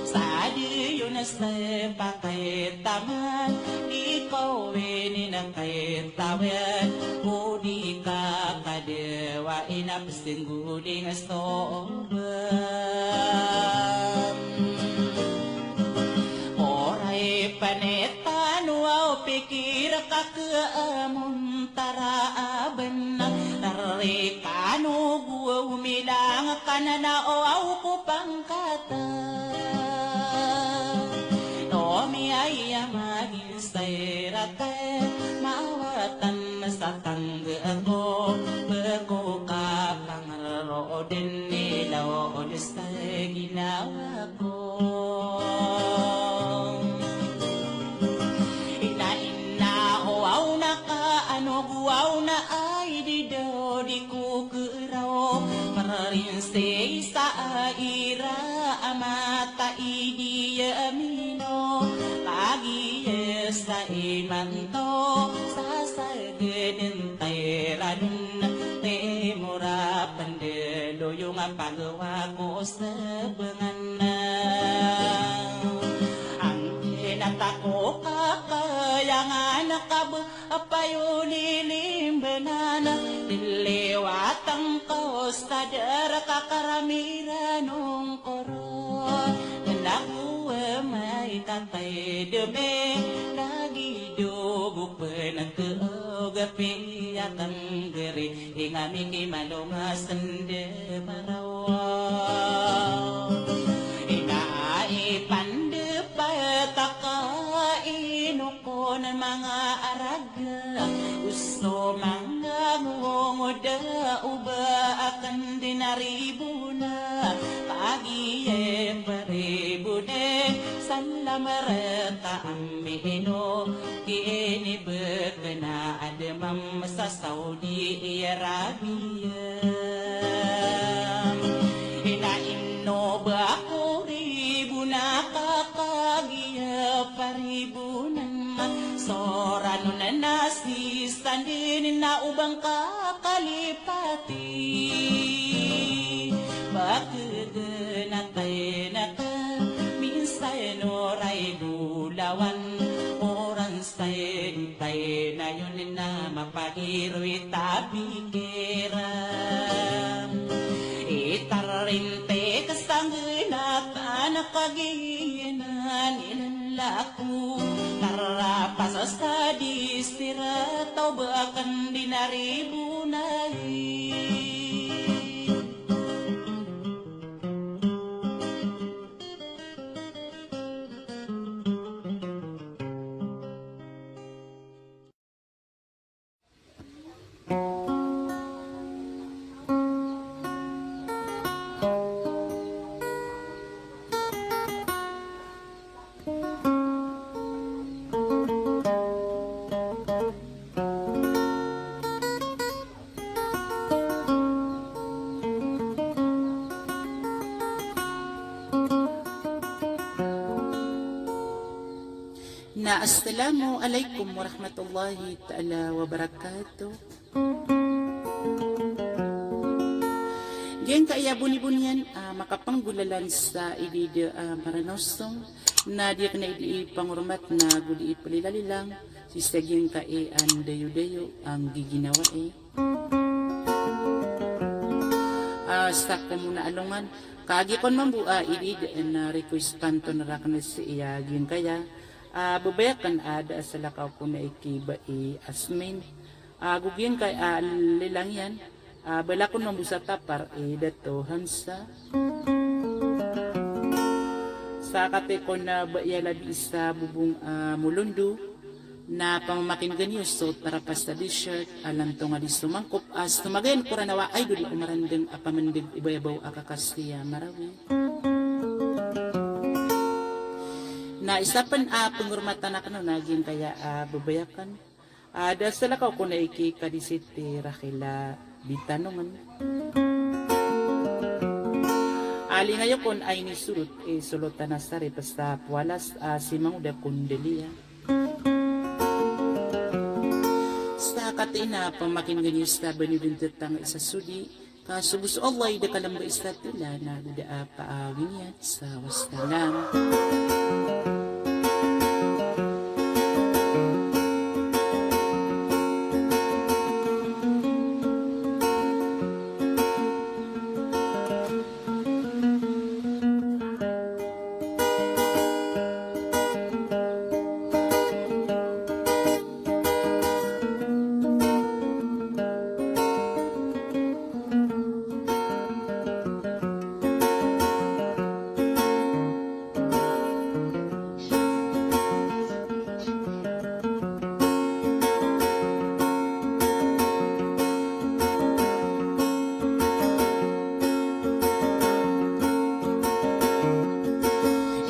Sa di yun sa pakay taman, di ko wini na kay tawid, o di ka kadewa inap Singguling so obam. Oray panetan o aw pikir ka ke amon tara a benang. Tarikan o go milang ka na na o aw ko pangkatan. No miyaya magin sa iratay mawatan sa tangga ako. Beko ka pang Roo den ilaw o desta ginawa ko. Ina ina o aw na ka ano go aw na ay di do di ko keraw. Marinse isa a ira a mata i di ya amino. Lagi ya Sa imanto sa sageden tairan, timo ra pendelo yong a pagawa ko sebengan. Angkin a tako kakayangan a kab a payo lilimbenan, liliwatan ko sa dara kakaramiran ong koro. Naku a mai tatay deme, lagi dogo penengke oga piyakan geri, ingami ki malonga sende marawa. Ina ai pande pataka ino konan manga araga, oso manga ngongoda oba aken di naribona, pagiye paribone, salam reta ami ino, kini bekena ademam sa Saudi Arabia. Ina ino ba ko ribona kakagiya paribonan, soran on na si sandin na obang kakalipati. Bakegen a taynaka minsan o ray bolawan, oran sa di taynayon na mapagiroy tabi kiran. Itarintik sa nggenatan a kagiyanan ilan lako, tarapas sa di sirat o baken di naribonay. Na, assalamu alaikum warahmatullahi taala wabarakatuh. Giyangkai a bonibon iyan a makapanggolalan sa idid a Maranaw Song, na di aken a idi ipangormat na go di ipelilalilang sii sa giyangkai a ndayodayo a nggiginawai. A, sa ko mona alongan, kagiya kon mambo a idid na request panton raken sii a giyangkaya a bebeyaken a da a salakaw kon a iki bai Asmin. Ago giyangkai a lilang iyan a bala kon mambo sa tapar i Dato Hamsa. Sa katii kon a ba iya labi sa Bobong a Molondo, na pamamakinegen iyo so tarapas a T-shirt a lantong a di somangkop a somagayan ko Ranawa Idol o marandeng a pamendeg i bayabaw a kakasi a Marawi. Na isa pen a pengormatan aken on a giyangkaya a bebeyaken a da a salakaw kon a iki Kadisiti Rakhila Bitanongen. A lingayo kon a inisorot i Solotan a Sarip sa Poalas a si Mangoda Kondelia. Sa katii na pamakinegen iyo sa bani o den tetang isa sodi, ka so bo so Allah i da kalamba isa tila na go da a paawin iyan sa wassalam.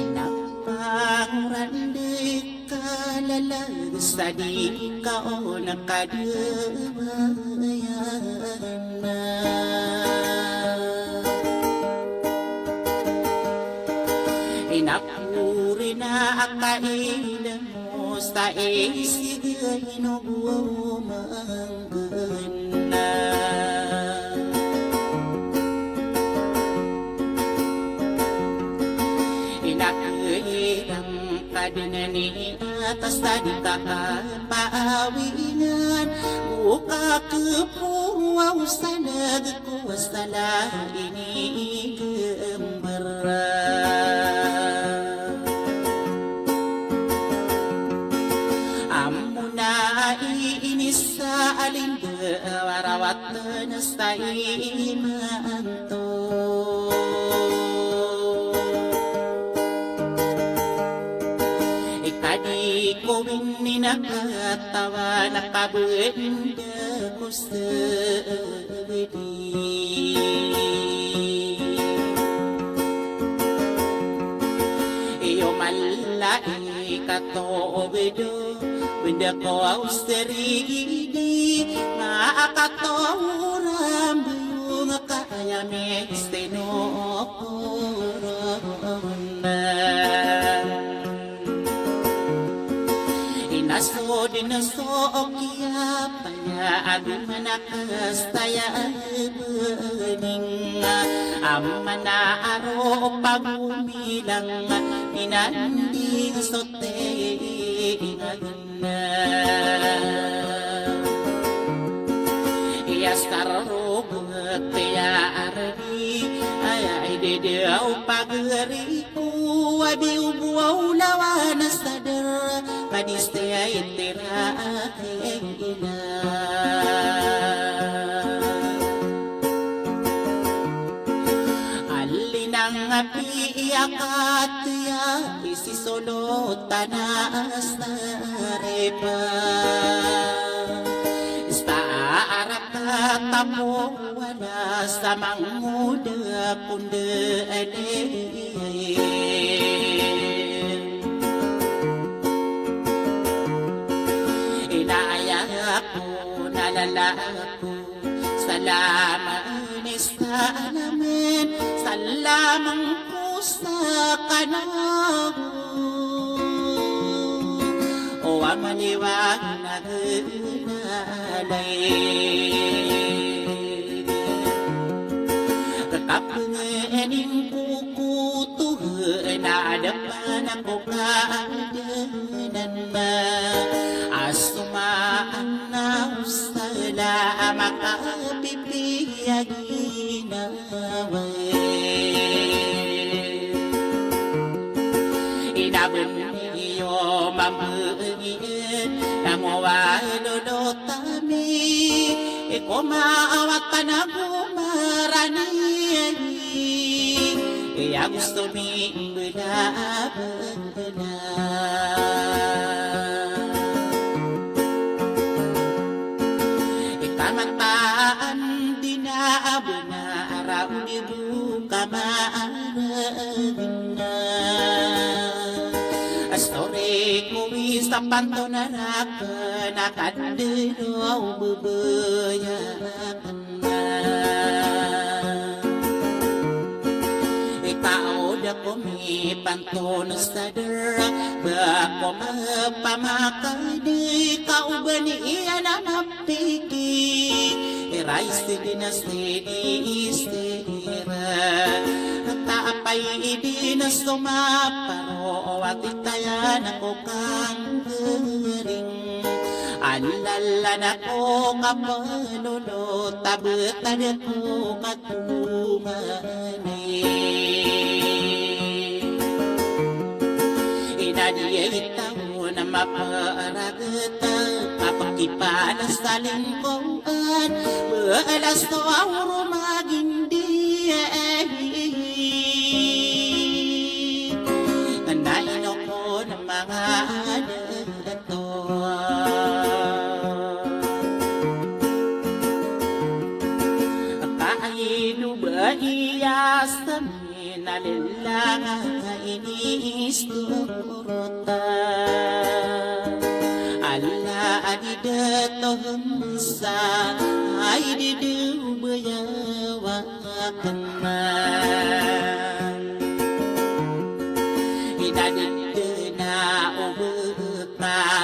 Ina pangoran di ka lalag sa di ka on a kadebayan. Ina pori na a kailem o Sa isigay no bo manggenna. Inakay rang kadnan i atas tadi kakapaawingan, o kakeporo a osanag ko sala ini i gembera. Amona i inisa a linda a warawat na sa imanto. Ikadi ko bini na katawa na kabenda ko sebedi. Iyo malai katobedo, benda ko aw serigidi, ma akatoram buyong kaya misteno korona. Inasod na so okiyap aya ago manakas taya bening, amana aro pagumilang inanding so tenga. Iya skarobet iya ardi, aya idedaw pagari ko abi o bo a olawan a sadar, kadis taya itira a kengina. Alinang api iya katiya, isi solo tana saripa. Ista araka tapo wala sa mangoda konda ade. Inaya ko na lala ko. Salaman, salaman, salaman ko sa kano. O amaliwanag na lay. Kakapengening ko ko Tuhan a adapan ako ka adanan ma. Asomaan na usala a makapipiya ginawa. Inaben iyo mambegiyan na mawalolot ami, iko maawatan a gomarani. Iya gusto mi mbelaben. Ika mataan di na abena ara odi bo ka maaragena. Astori ko wi sa panto na raken a kadero bebaya. Ikaw da ko mipantonos sa dera, ba ko mapamakadi ka o ba niyan a mapiki. Iray sidi na sidi istira. Tapay idi na somaparo, o ati tayan ako kanggaring. Alalan ako kapalolo, tabetad ako ka Tumani. Inadi itaw na maparageta, kapakipanasalin ko an, belas to auro magindi. Anaino ko na manga adato. Kaino ba iya sa minalilanga iniistorota. Ala a di dato hemsa ay di di ubayawa. Inadendena o beka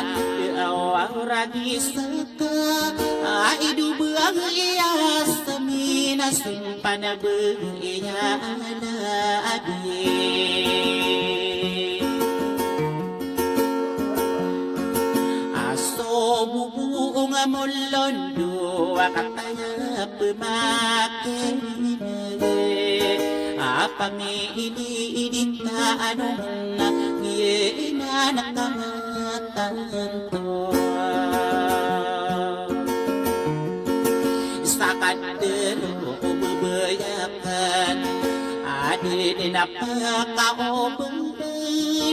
Agi saka a ido bagi iya sa mina simpan a bagi iya na abi. A so bubong a molon do a kataya pemakin a pamili idinta ano na iye ina na kama tanto. Sakadero o bebeyakan a di di napakaobed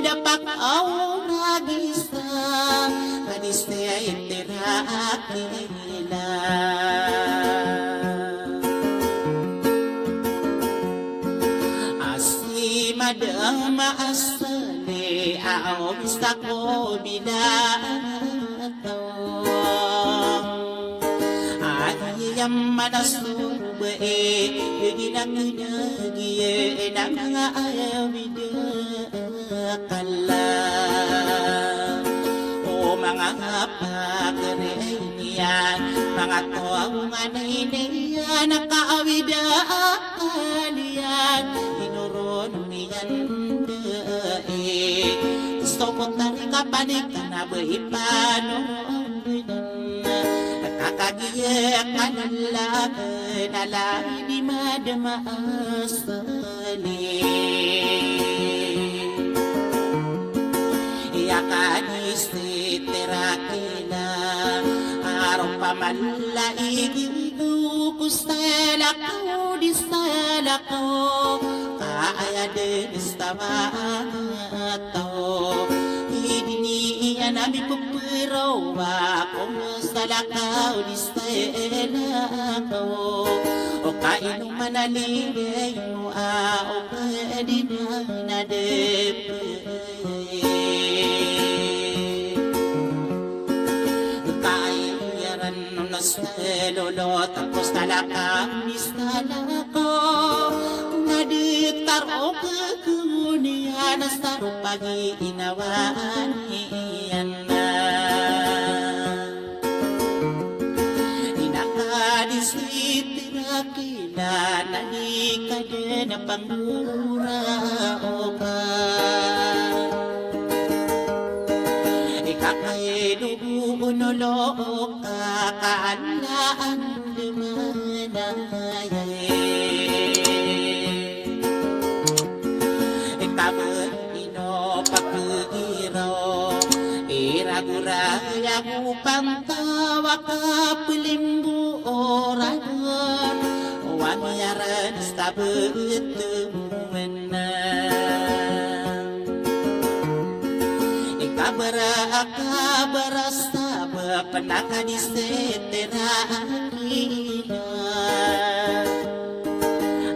a pakaoragisa ka di setirakila. A si madama a sali a obis ako bila a iyam man a so bae, iyagina kina giye na manga awida kala. O manga pagari niyan, manga toa o ngani niyan a kaawida a kaliyan, inoron iyan dai. Sokot a rika panik na bai panoron. Kakagiya ka na laban a lagi di madama a sali. Iya ka di setirakila a ropama lagi ko salakaw di salakaw ka aya den sa manga taw. Idini iyan a mipeperawa ko salakaw di salakaw. O kaino man a lingay mo a o pwede na nadepey. Kaiyaran na sa lolo tapos talakam di salakaw. Na di taro kekuniyan a saro pagi inawaan iyan na. Ina ka di setirakila na di ka den a panggora oka. Ika ka ido bo onolo oka ka ala an demanaya. Ika ba ino pakegiraw, iragoray ago pantaw a kapelimbo o ragon, o amiyaran sa betemen. Ika bara, aka bara sa ba penaka di setirakila.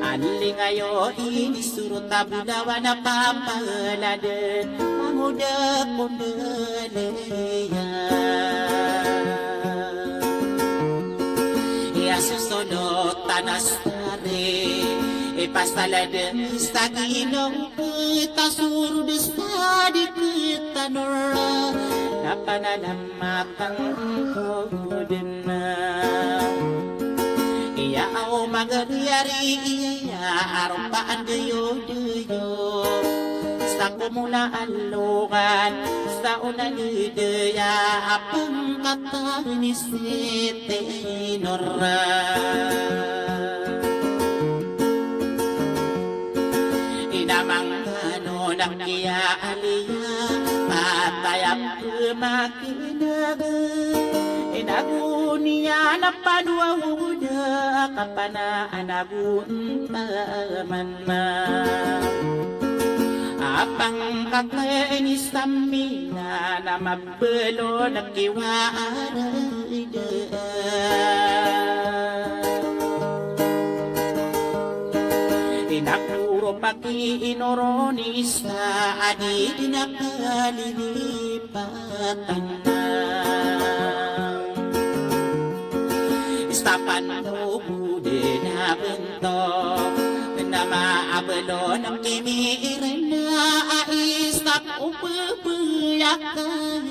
Aling ayo ini suro tabulawan a papaladen a ngoda kondaliya. Iya sosodo tanas tari ipasaladen sa Ginawa. Kita soro di sa di kita nora na pananam matang ko den na. Iya aw magariyari iya a ropaan deyo deyo. Sa komona a logan sa onan i deya a pangkatan i siti nora. Ina mangano na kiya aliya, patay a pemakineg. Ina goniyan a padowa oda a kapanaan a gontaman na. A pangkakay ni samina na mab- Belon a kiwaraida. Inakuro paki inoron isa a di dinakalilipatan. Istapan no budena. Nama abalo na kimi irena a istak o pepeyakay.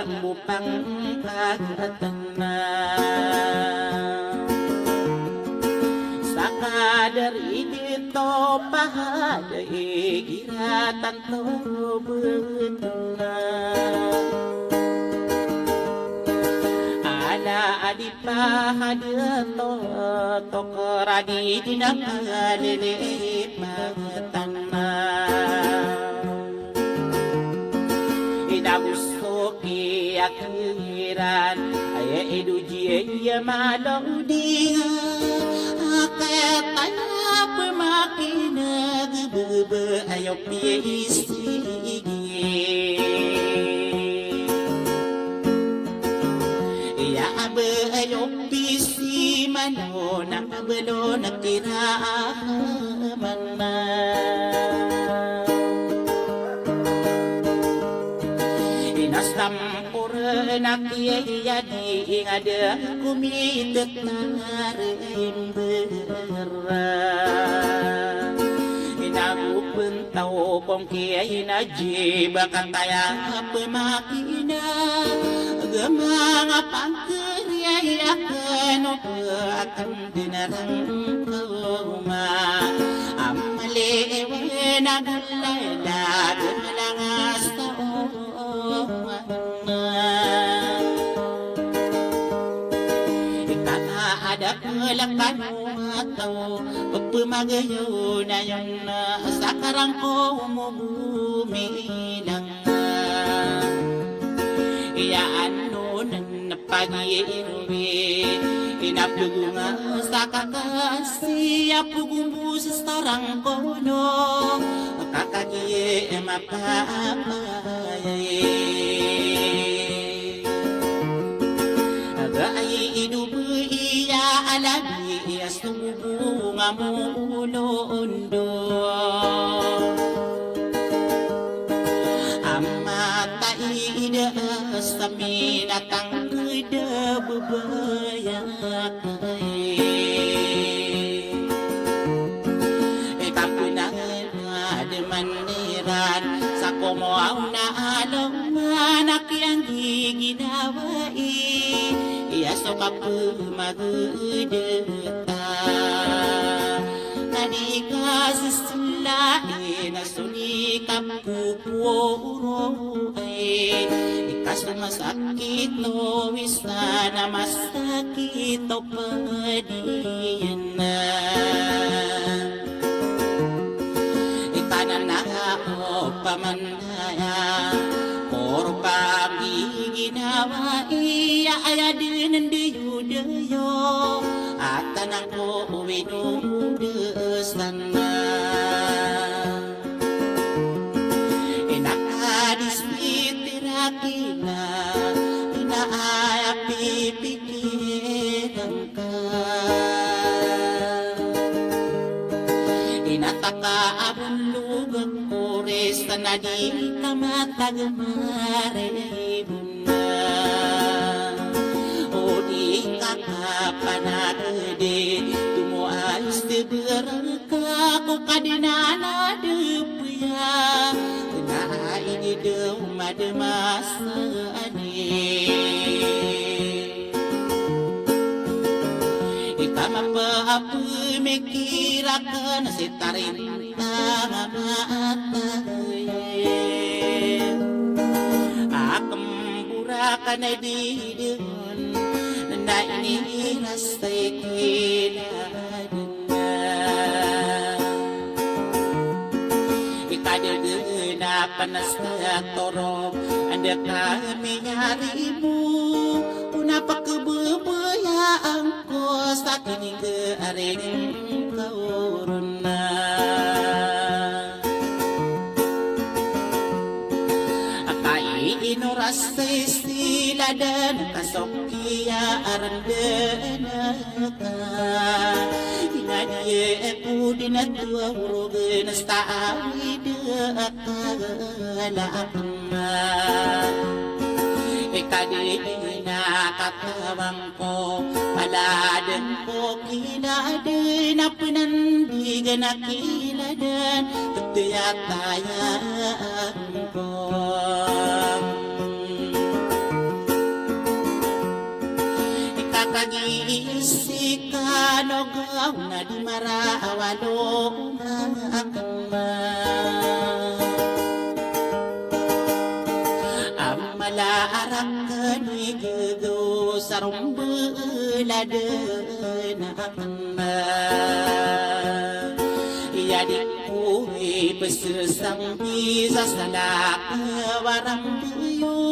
Mopangkatana sa kadar i di to pahada igira tanto betona. Ala a di pahada to, to keradi di na kalilipatana. Ina gosto ki a kiran, aya i do jiya iya maloding. Aketana pemakineg bebe ayo piya isigi. Iya abe ayo pisi mano na belo na kira mana. Ina sampurna ki iya di ingada kumitet na rimber. Ina gopentaw kong ki ina jiba kataya pemakina. Gemanga pangkeriya iya keno peakan Dinarang ko ma amale ewe na gulay da gulang asta o ma. Ikata ada kelakan ataw pemagayo na yon sakarang ko mo gumilang. Iya ano nan pagi iruwi, ina pegunga sa kakasi a pegombo sa sarang kono, kakagi e mapapayay. Aga ai idubu iya alabi iya subu nga mo ulondo. Amata ida sa minatang keda bebayak. Ikapenan a deman iran sa komoaw na alongan a kiyanggiginawai iya so kapemagedeta. Na di kaseselain a so di kapoporo ay ikaso masakit o wisan a masakit o padiyan. Itanana o pamanaya korban di ginawa iya aya denen deyo deyo atanang ko winodesana. Ina ka di spitira kina, ina aya pipikiran ka. Ina taka abon logak ko resta na di ka matag maribon na. O di ka kapanagede, tumo a isteberan ka ko Kadnan a depeya, na inidew madmas ani. Ika mapapemikir aken si tarintang a maatay. Aken borakan a di den, na inirasay kila Ikadegen a panas ka torop, anda ka miyari mo, o na pakebebayaan ko sa kininggaring ka oron na. Aka i inoras sa isiladan ka so kiyarandaan ka. Ingad iye ko di na tuwa urogen a stawi de a kala akma. Ika di na katawan ko paladen ko kiladen a penandigan a kiladen, petiyatayaan ko. Aw na di marawalo akn ma. A mala a rakn i gagaw sa rombelad akn ma. Iya di ko ipesesang di sa salak a warambiyo.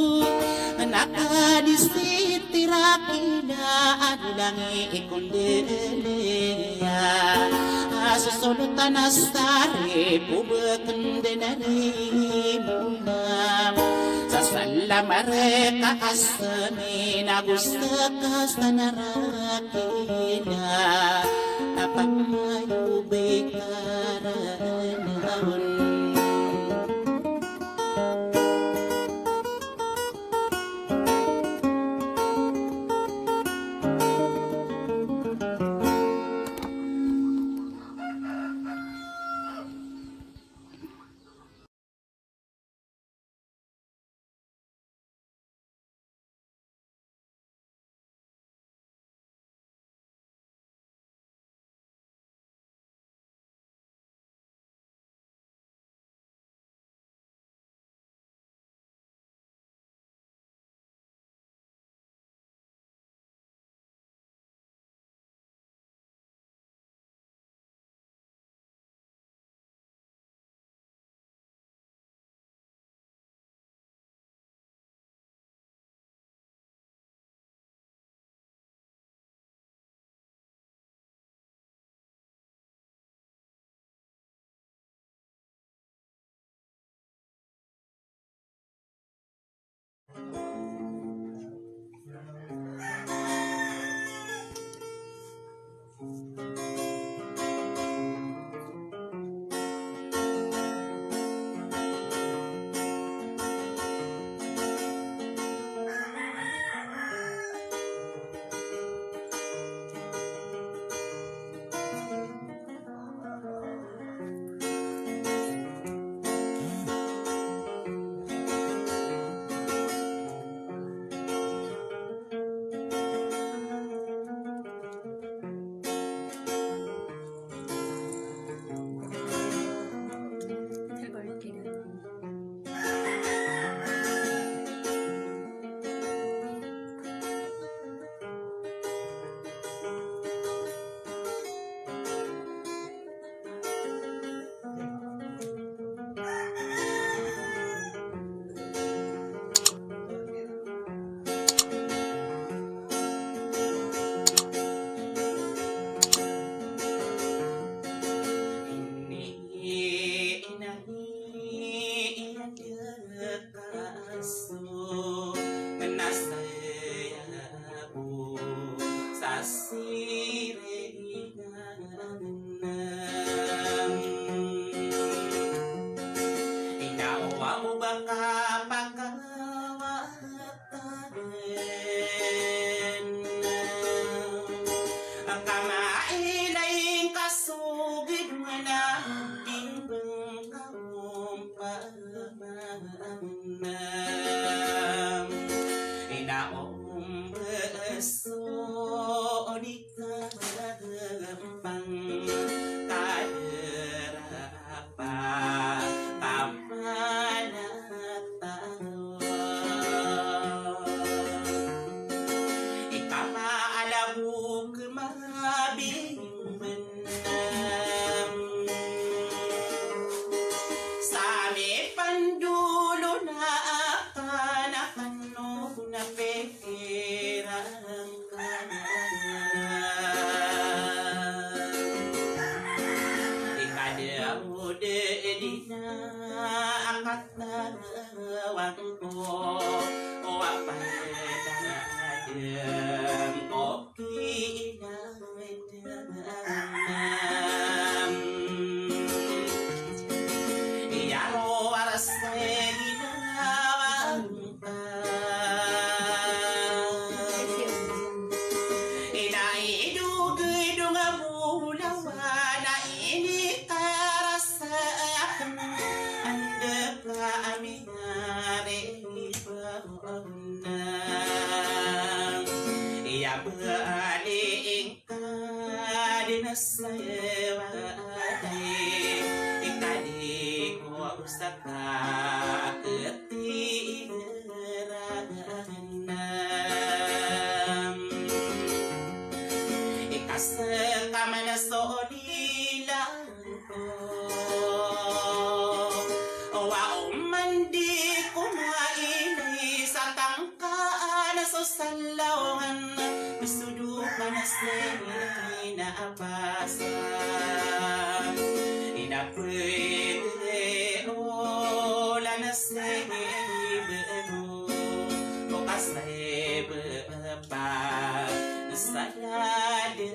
Na ka di sitira kila a di langi kondeliya. A sosolotan a sari pobeken den a rimona. Sa salam a reka a sami na gosta ka sa na rakila. A pamayo bekaran a on. Ini, ini, ini, ini, Kaso na saya bo sa siringan. Ina o aw ba kapakawatan. Ka mailay kasogid mana di bengkaw. Ina o mbeso di kagempang ka derapa ka manataro. Ika maala bo kemabimben. Sa mipandolo na akn a kano na pikiran ka. Ika di ako di di na akatawang ko, o apa na dem ko. Iya sii na a pasa. Ina pwede olan sii bego o kasai bepa na sa dade.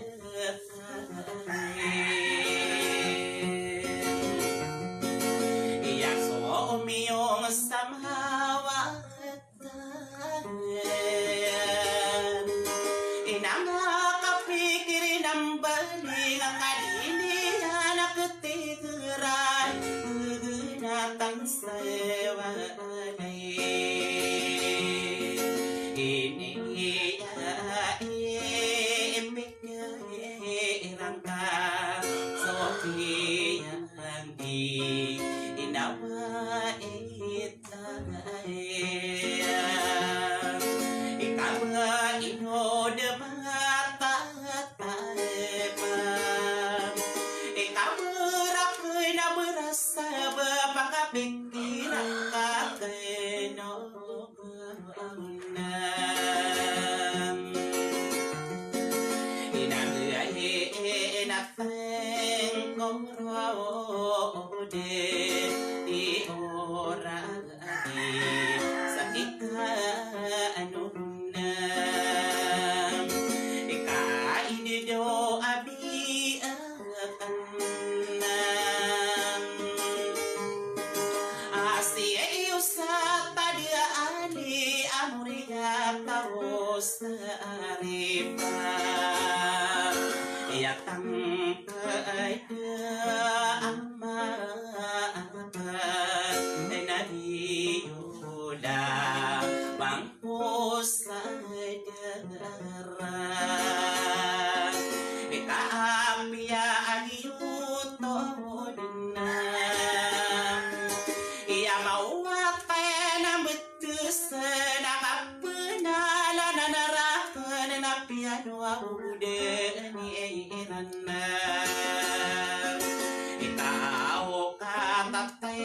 Iya so miyong sa mawatan. Ina makapikir ina mbali nga kadini anak tigeran. Ginatang sewa ini iya ipik Irangka so kiyanggi inawa ita. Ikawa ino de mata taipa. Ikawa rakena berasa bepakapikir rakeno. Inang iya inateng komro de di ora di sakika anuna. Ika ini do abi Asi iyo sa tadaan i amuriya taro sa aripa. Iya tangka ida ama apa na di yuda bang Posadara ika apiya a giyoto dna. Iya mawatay na mbtsa na kapenala na narakan na piya no a uda ni iran. Ikaw katatay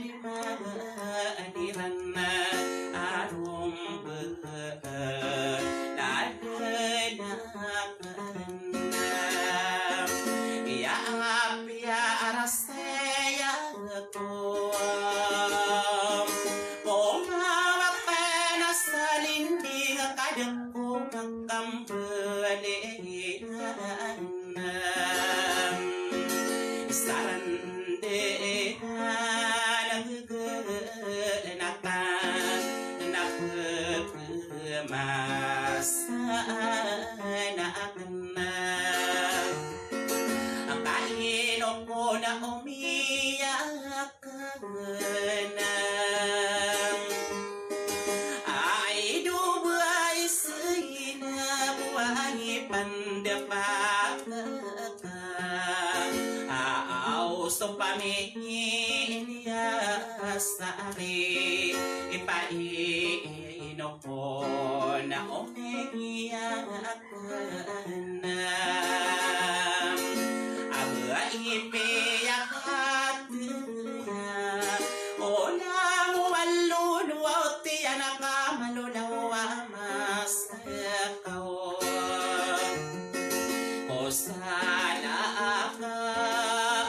di madiran a rombe na dna. Iya apiya a rasaya ko mawatay na salinding kadko makambali. Sarende na gege na ka na gege masa na akna. Kaino ko na omiya Kena ay do ba isina buhay pandapaka. Aw so pamingin iya sari ipaino ko na omiya Aba ipiya ka tiya o na mo walolo a otiya na ka malolaw a mas ka o. O sala ka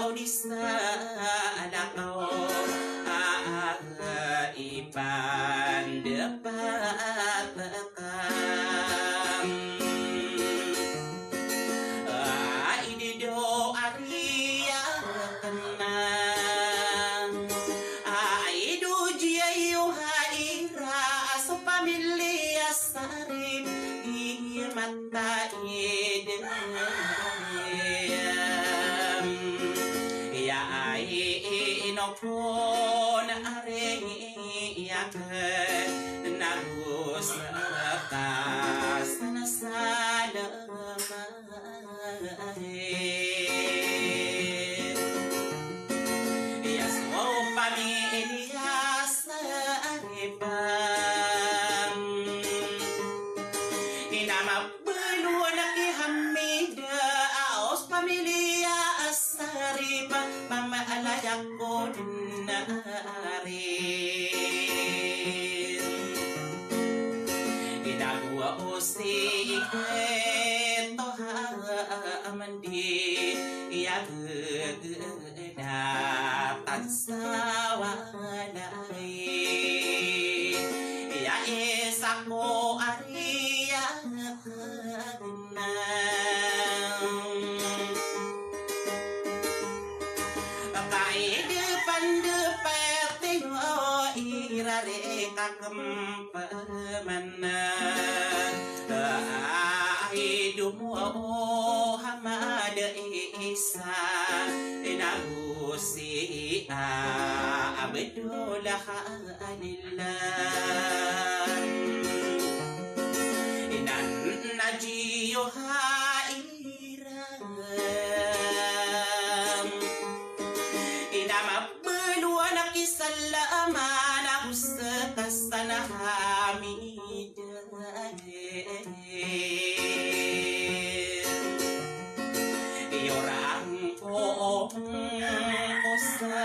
o di sala ka o a ipan depat Ay di do ariya kena. Ay do jiya iyo ha ira aso pamilya sari di mata id. Iya ay inokon ari Iya kena na gos ka sana sana ma. Iya so pamilya sa aripa. Ina ma Belo na ki Hamida, aos pamilya a saripa, pamaalaya ko dn na ari. Ari ka kempeman, ay domo o Hamad Isa, inago si Abdullah Khalillah. Inan na jiyo ha iran. Ina mabaloan a kisalaman ago sekasana Hamid. Iyorang ko ko sa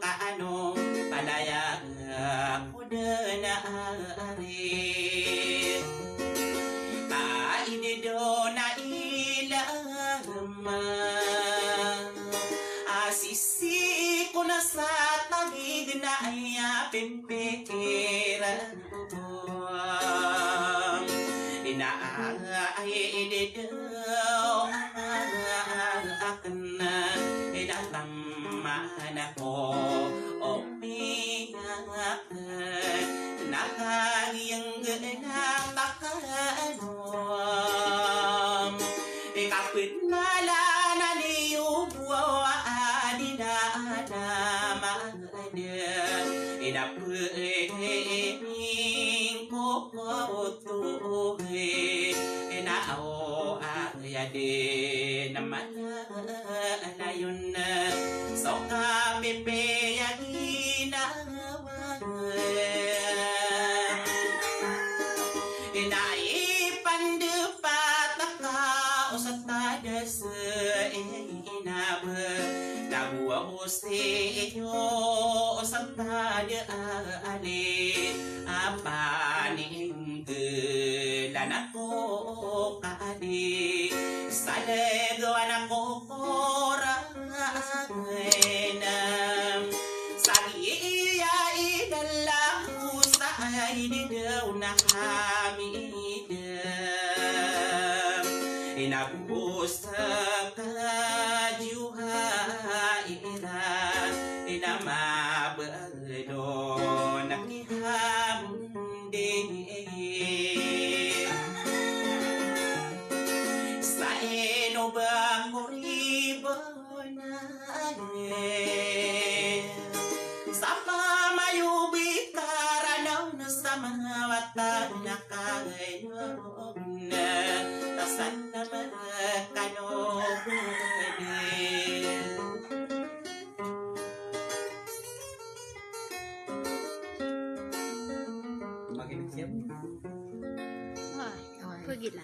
kaano palaya ko dena ari. Ka ide do na ilama. Asisi ko na sa tagig na aya pimpikiran ko. Ina ay ide do aken ina tama na ko opiya. Na kagiyanggen a takanom. Ikapen na lana niyo bo a di na na maden. Inapen ko ko tuge. Ina o a ya di na ma layon so kapipiya ginawa. Ina ipandepat ka o sa tadas ina ba. Nago ako si iyo o sa tada ali. Apaning gelan ako ka di salego anak ko koragen. Sagiya idala ko sa ay di daw na Hamid. Inabos ka jiwa ira inamabag Doon a kihabundi. Sa ino ba ko ribanay? Sa pamayobi karanaw na sa mga wata na kagayon na tasan na mga kanogodi. Makinig siya. Ay, pagila.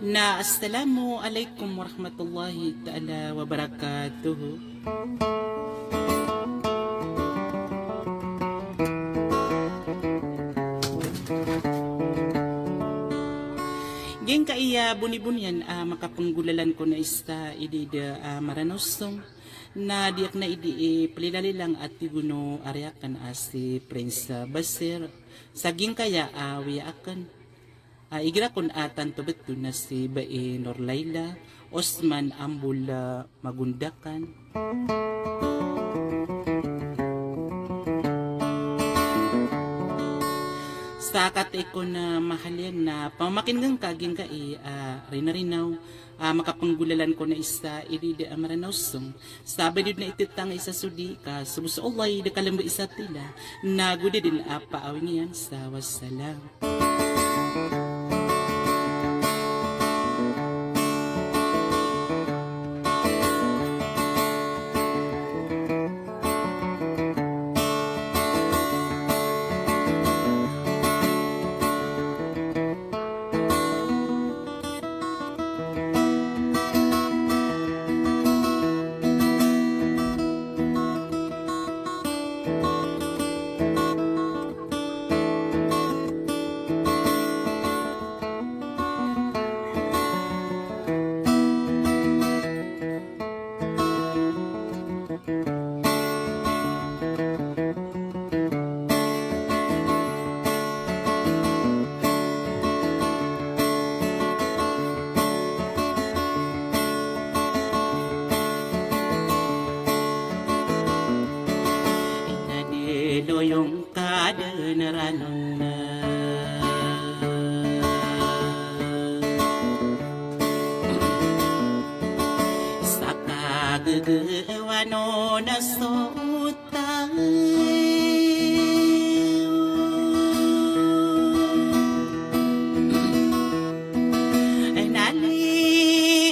Na, assalamu alaikum warahmatullahi ta'ala wabarakatuh. Giyangkaya bonibonian a makapenggolalan ko na isa i di da a Maranaw Song. Na di aken a idi i pelilalilang a tigono ari aken a si Prince Basir. Sa giyangkaya a wiya aken. A, igira kon a tanto beto na si Bai Norlaila Osman Ambul, a, Magundakan. Sa katay kon a mahaliyan na pamakinegen ka giyangkai a rinarinaw a makapenggolalan ko na isa i di da a Maranaw Song. Sa ba di na itetang isa so di ka so bo so Allah i da kalemba isa tila na go di den a paawing iyan sa wassalam. Naranon na sa kagagawan o na so taw.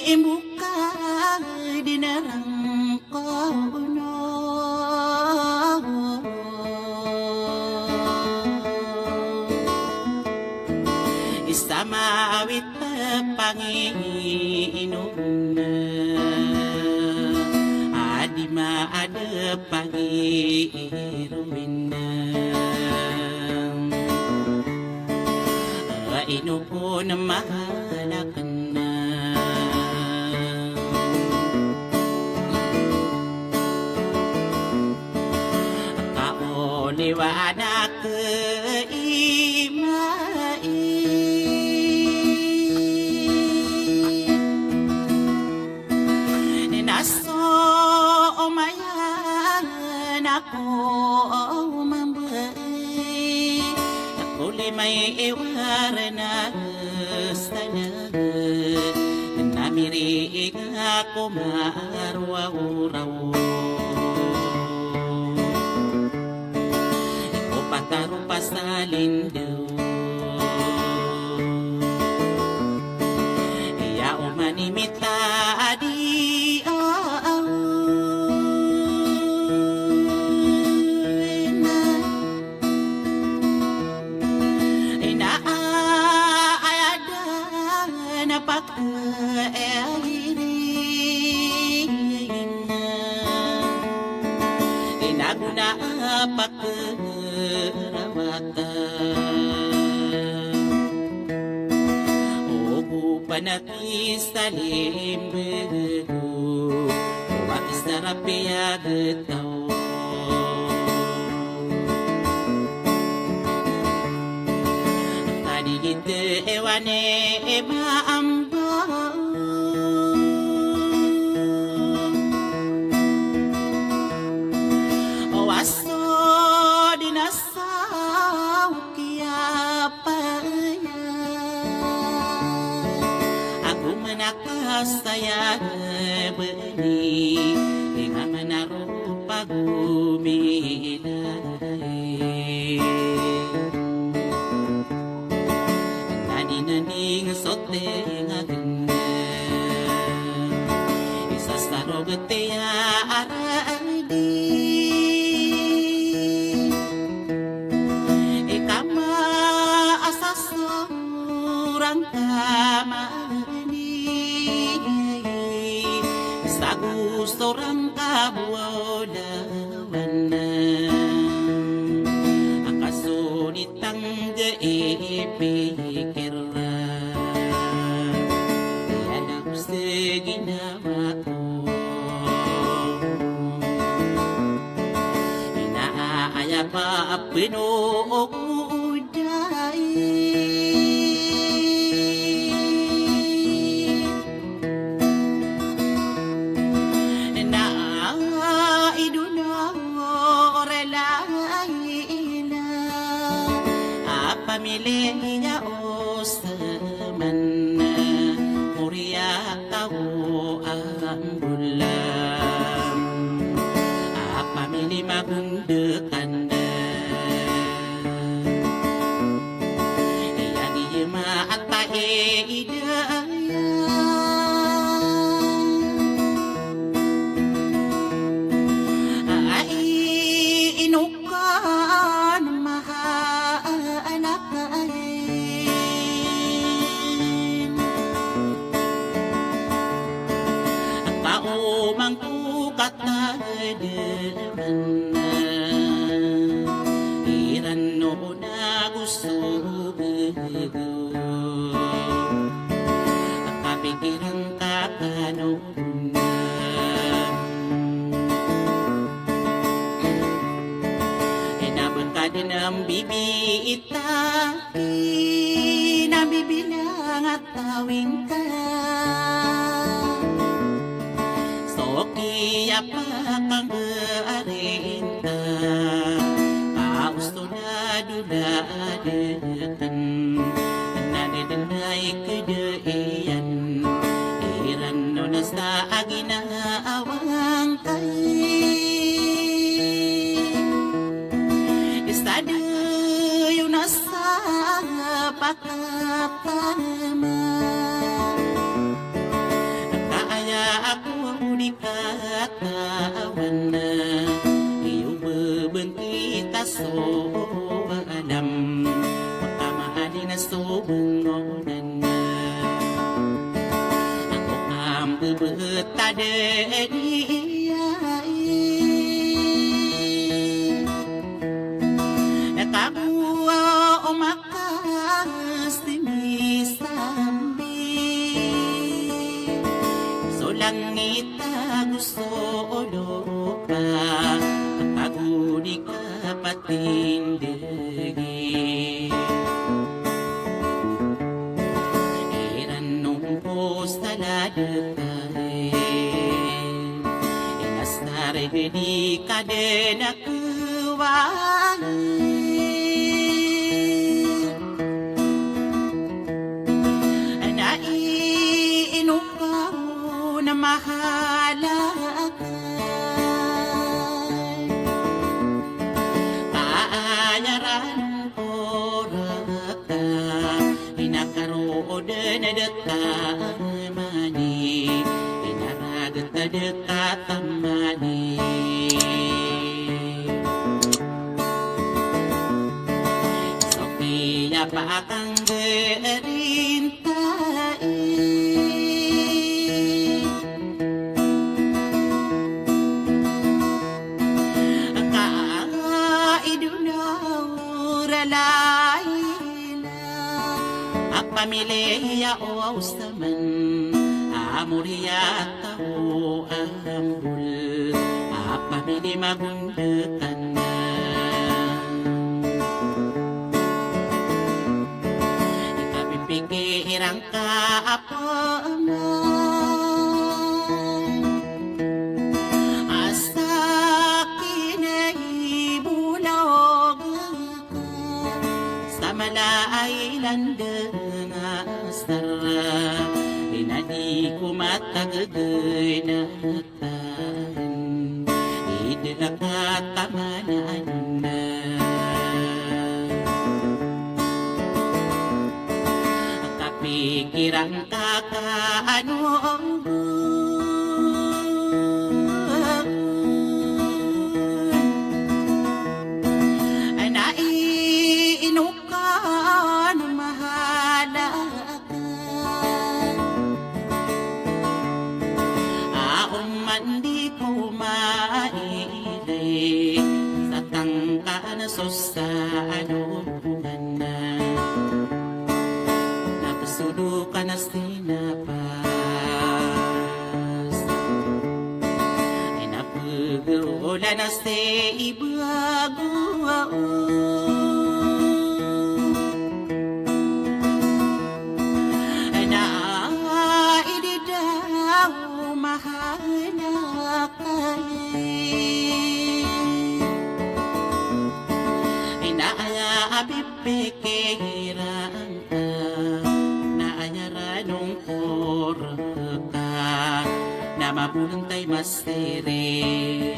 Nalimbokad na rangkaw o na isa mawit a panginom na a di maadep a pangiiromin na. Ino kon mahalak na kaoliwan ako i mai. Na so omayan ako mambae, ako limay i warna sana, na miriig ako marawraw. Ko pataropa sa lindaw. Iya oman i mitadi a awena. Ina a aya da na pakairing. Ina gona a pak rawata. Ogo panati sa limbego, o akisarap iya getaw. Tadi gite ewane ema amba. O aso dinas Saw kiyapaya, ako man a kasaya beni, di nga man a ropa gomilay. Nadi-nadi nga so tenga gena, isa sa roget iya a radi. Ika ma asa sorang ka mani, sago sorang ka bolawan. Aka so di tangga i pikir, iya na ko sa ginawa ko. Ina a aya pa a peno o ko dai. Na i dono o rela ila a pamiliya o saman, oriya taw a mbola a pamili magondekan. Iya di maata i idaya. Ai ino kan maha anak ai. Ka o mangko kata deman iran no na go so bego. Kapikiran ka kano na. Ina bengkaden a mbibita, ina bibilang a tawing ka. So kiyapakangga a rinta, ka osto na do Ladakn na da dn a ikd iyan, iran on sa a ginawang kay. Isa dn on sa pakatama. Ka aya ako di katawan, iyo bbntita so alam, ka maadn so bngonan. Ako kambbtad iyan. Na kago o makasimi sambi so langit ago so lopa, kago di kapatindgi. Iran on ko sa ladakn, inasar di ka dn a kowaan. Na ino ka on a mahalakay. Ka aya ran ko rka, inakarood na dka mani, inaragtad ka tamani. So kiyapakan gerintai. Ka idon a oralaila a pamiliya o Osman a Moriata o Ambol a pamili Magondekan. Ikapipikiran ka a pman a sa kinibolog ka sa mala a ilan dn a sara, ina di ko matagagay na Id a kataman a adn a kapikiran ka ka ano, na ino ka na mahalak. A oman di ko mailay sa tangka na so sa ano man na psodo ka na sinapas. Ina pgoolan a si ibago na id daw mahalakay. Ina aya a pipikiran ka na aya ran on ko rka na mabolntay masiri.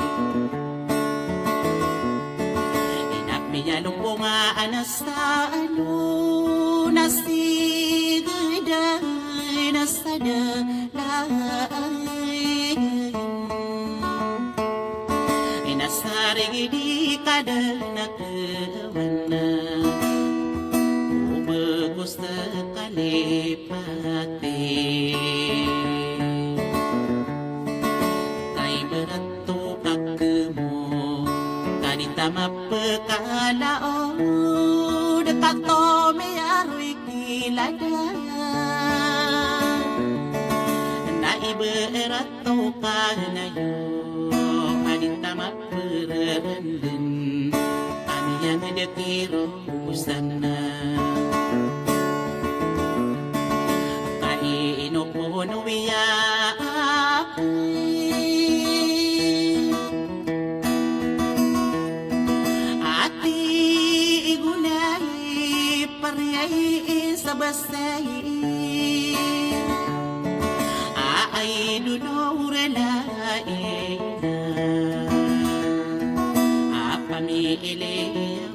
Ina miyalombong a na sa ano na sigdn a sa dalay. Ina sa rigid i kadn a khawan na o bgos a kalipati. Ka ibarat o kakemo ka di ta mapkala o da ka tomiyaroy kilada. Na ibarat o kanayo a di ta mapprarandn a miyangd kiro osana. Ka ino ko nowiya a ati igona A ay dono rela ina a pamili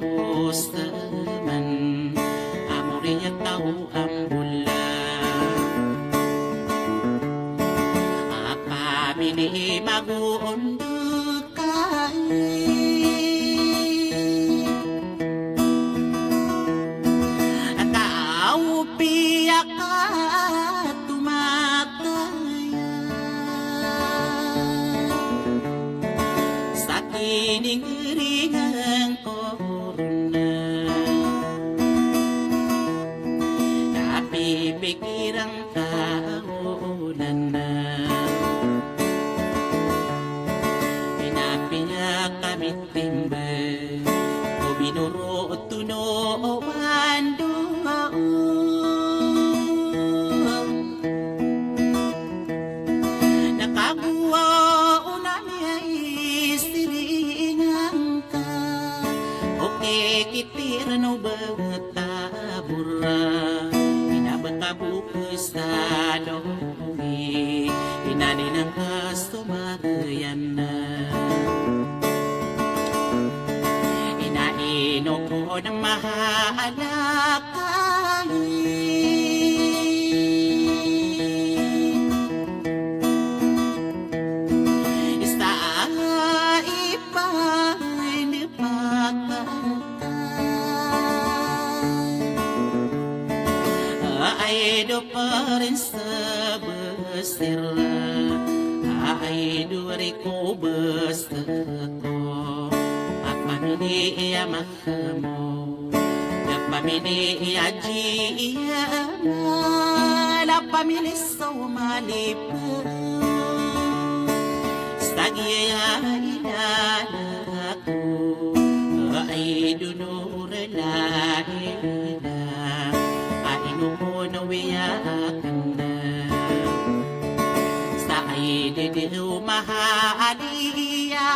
a osteman a moriyataw a mbola a pamili magoon dn. Kai a taw piyakatomataya sa kiningeringan ko rona. Na pipikirang ka o nana ina piyakamitimba o binoro tono o bando. Na kagowa o nami a isiringan ka o kikitiran o bata bora ina baka bokes a logi ina di nangkas tomagayan na ina ino ko na mahalakay. Isa a ipan Ay do parin sa besir, ay do riko besteko. Apa mini iya mahamo, apa mini iya jiyamal, apa mini so malipo. Sa giya ina ko ay dono rela ina a ino ko na wiya akn na sa ay dede o mahaliya.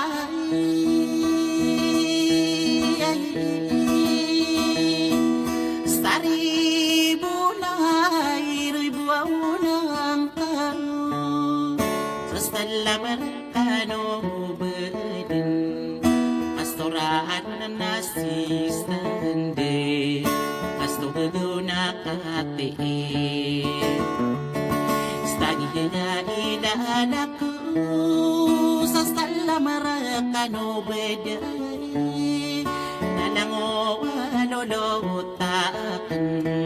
Sa ribo na iribo a onang kano sa salamar kano beden. Kastoraan na sistande, kasto gagawna kati. Stagi na ina na ko sa salamar kano beden. Nanango alolo taken.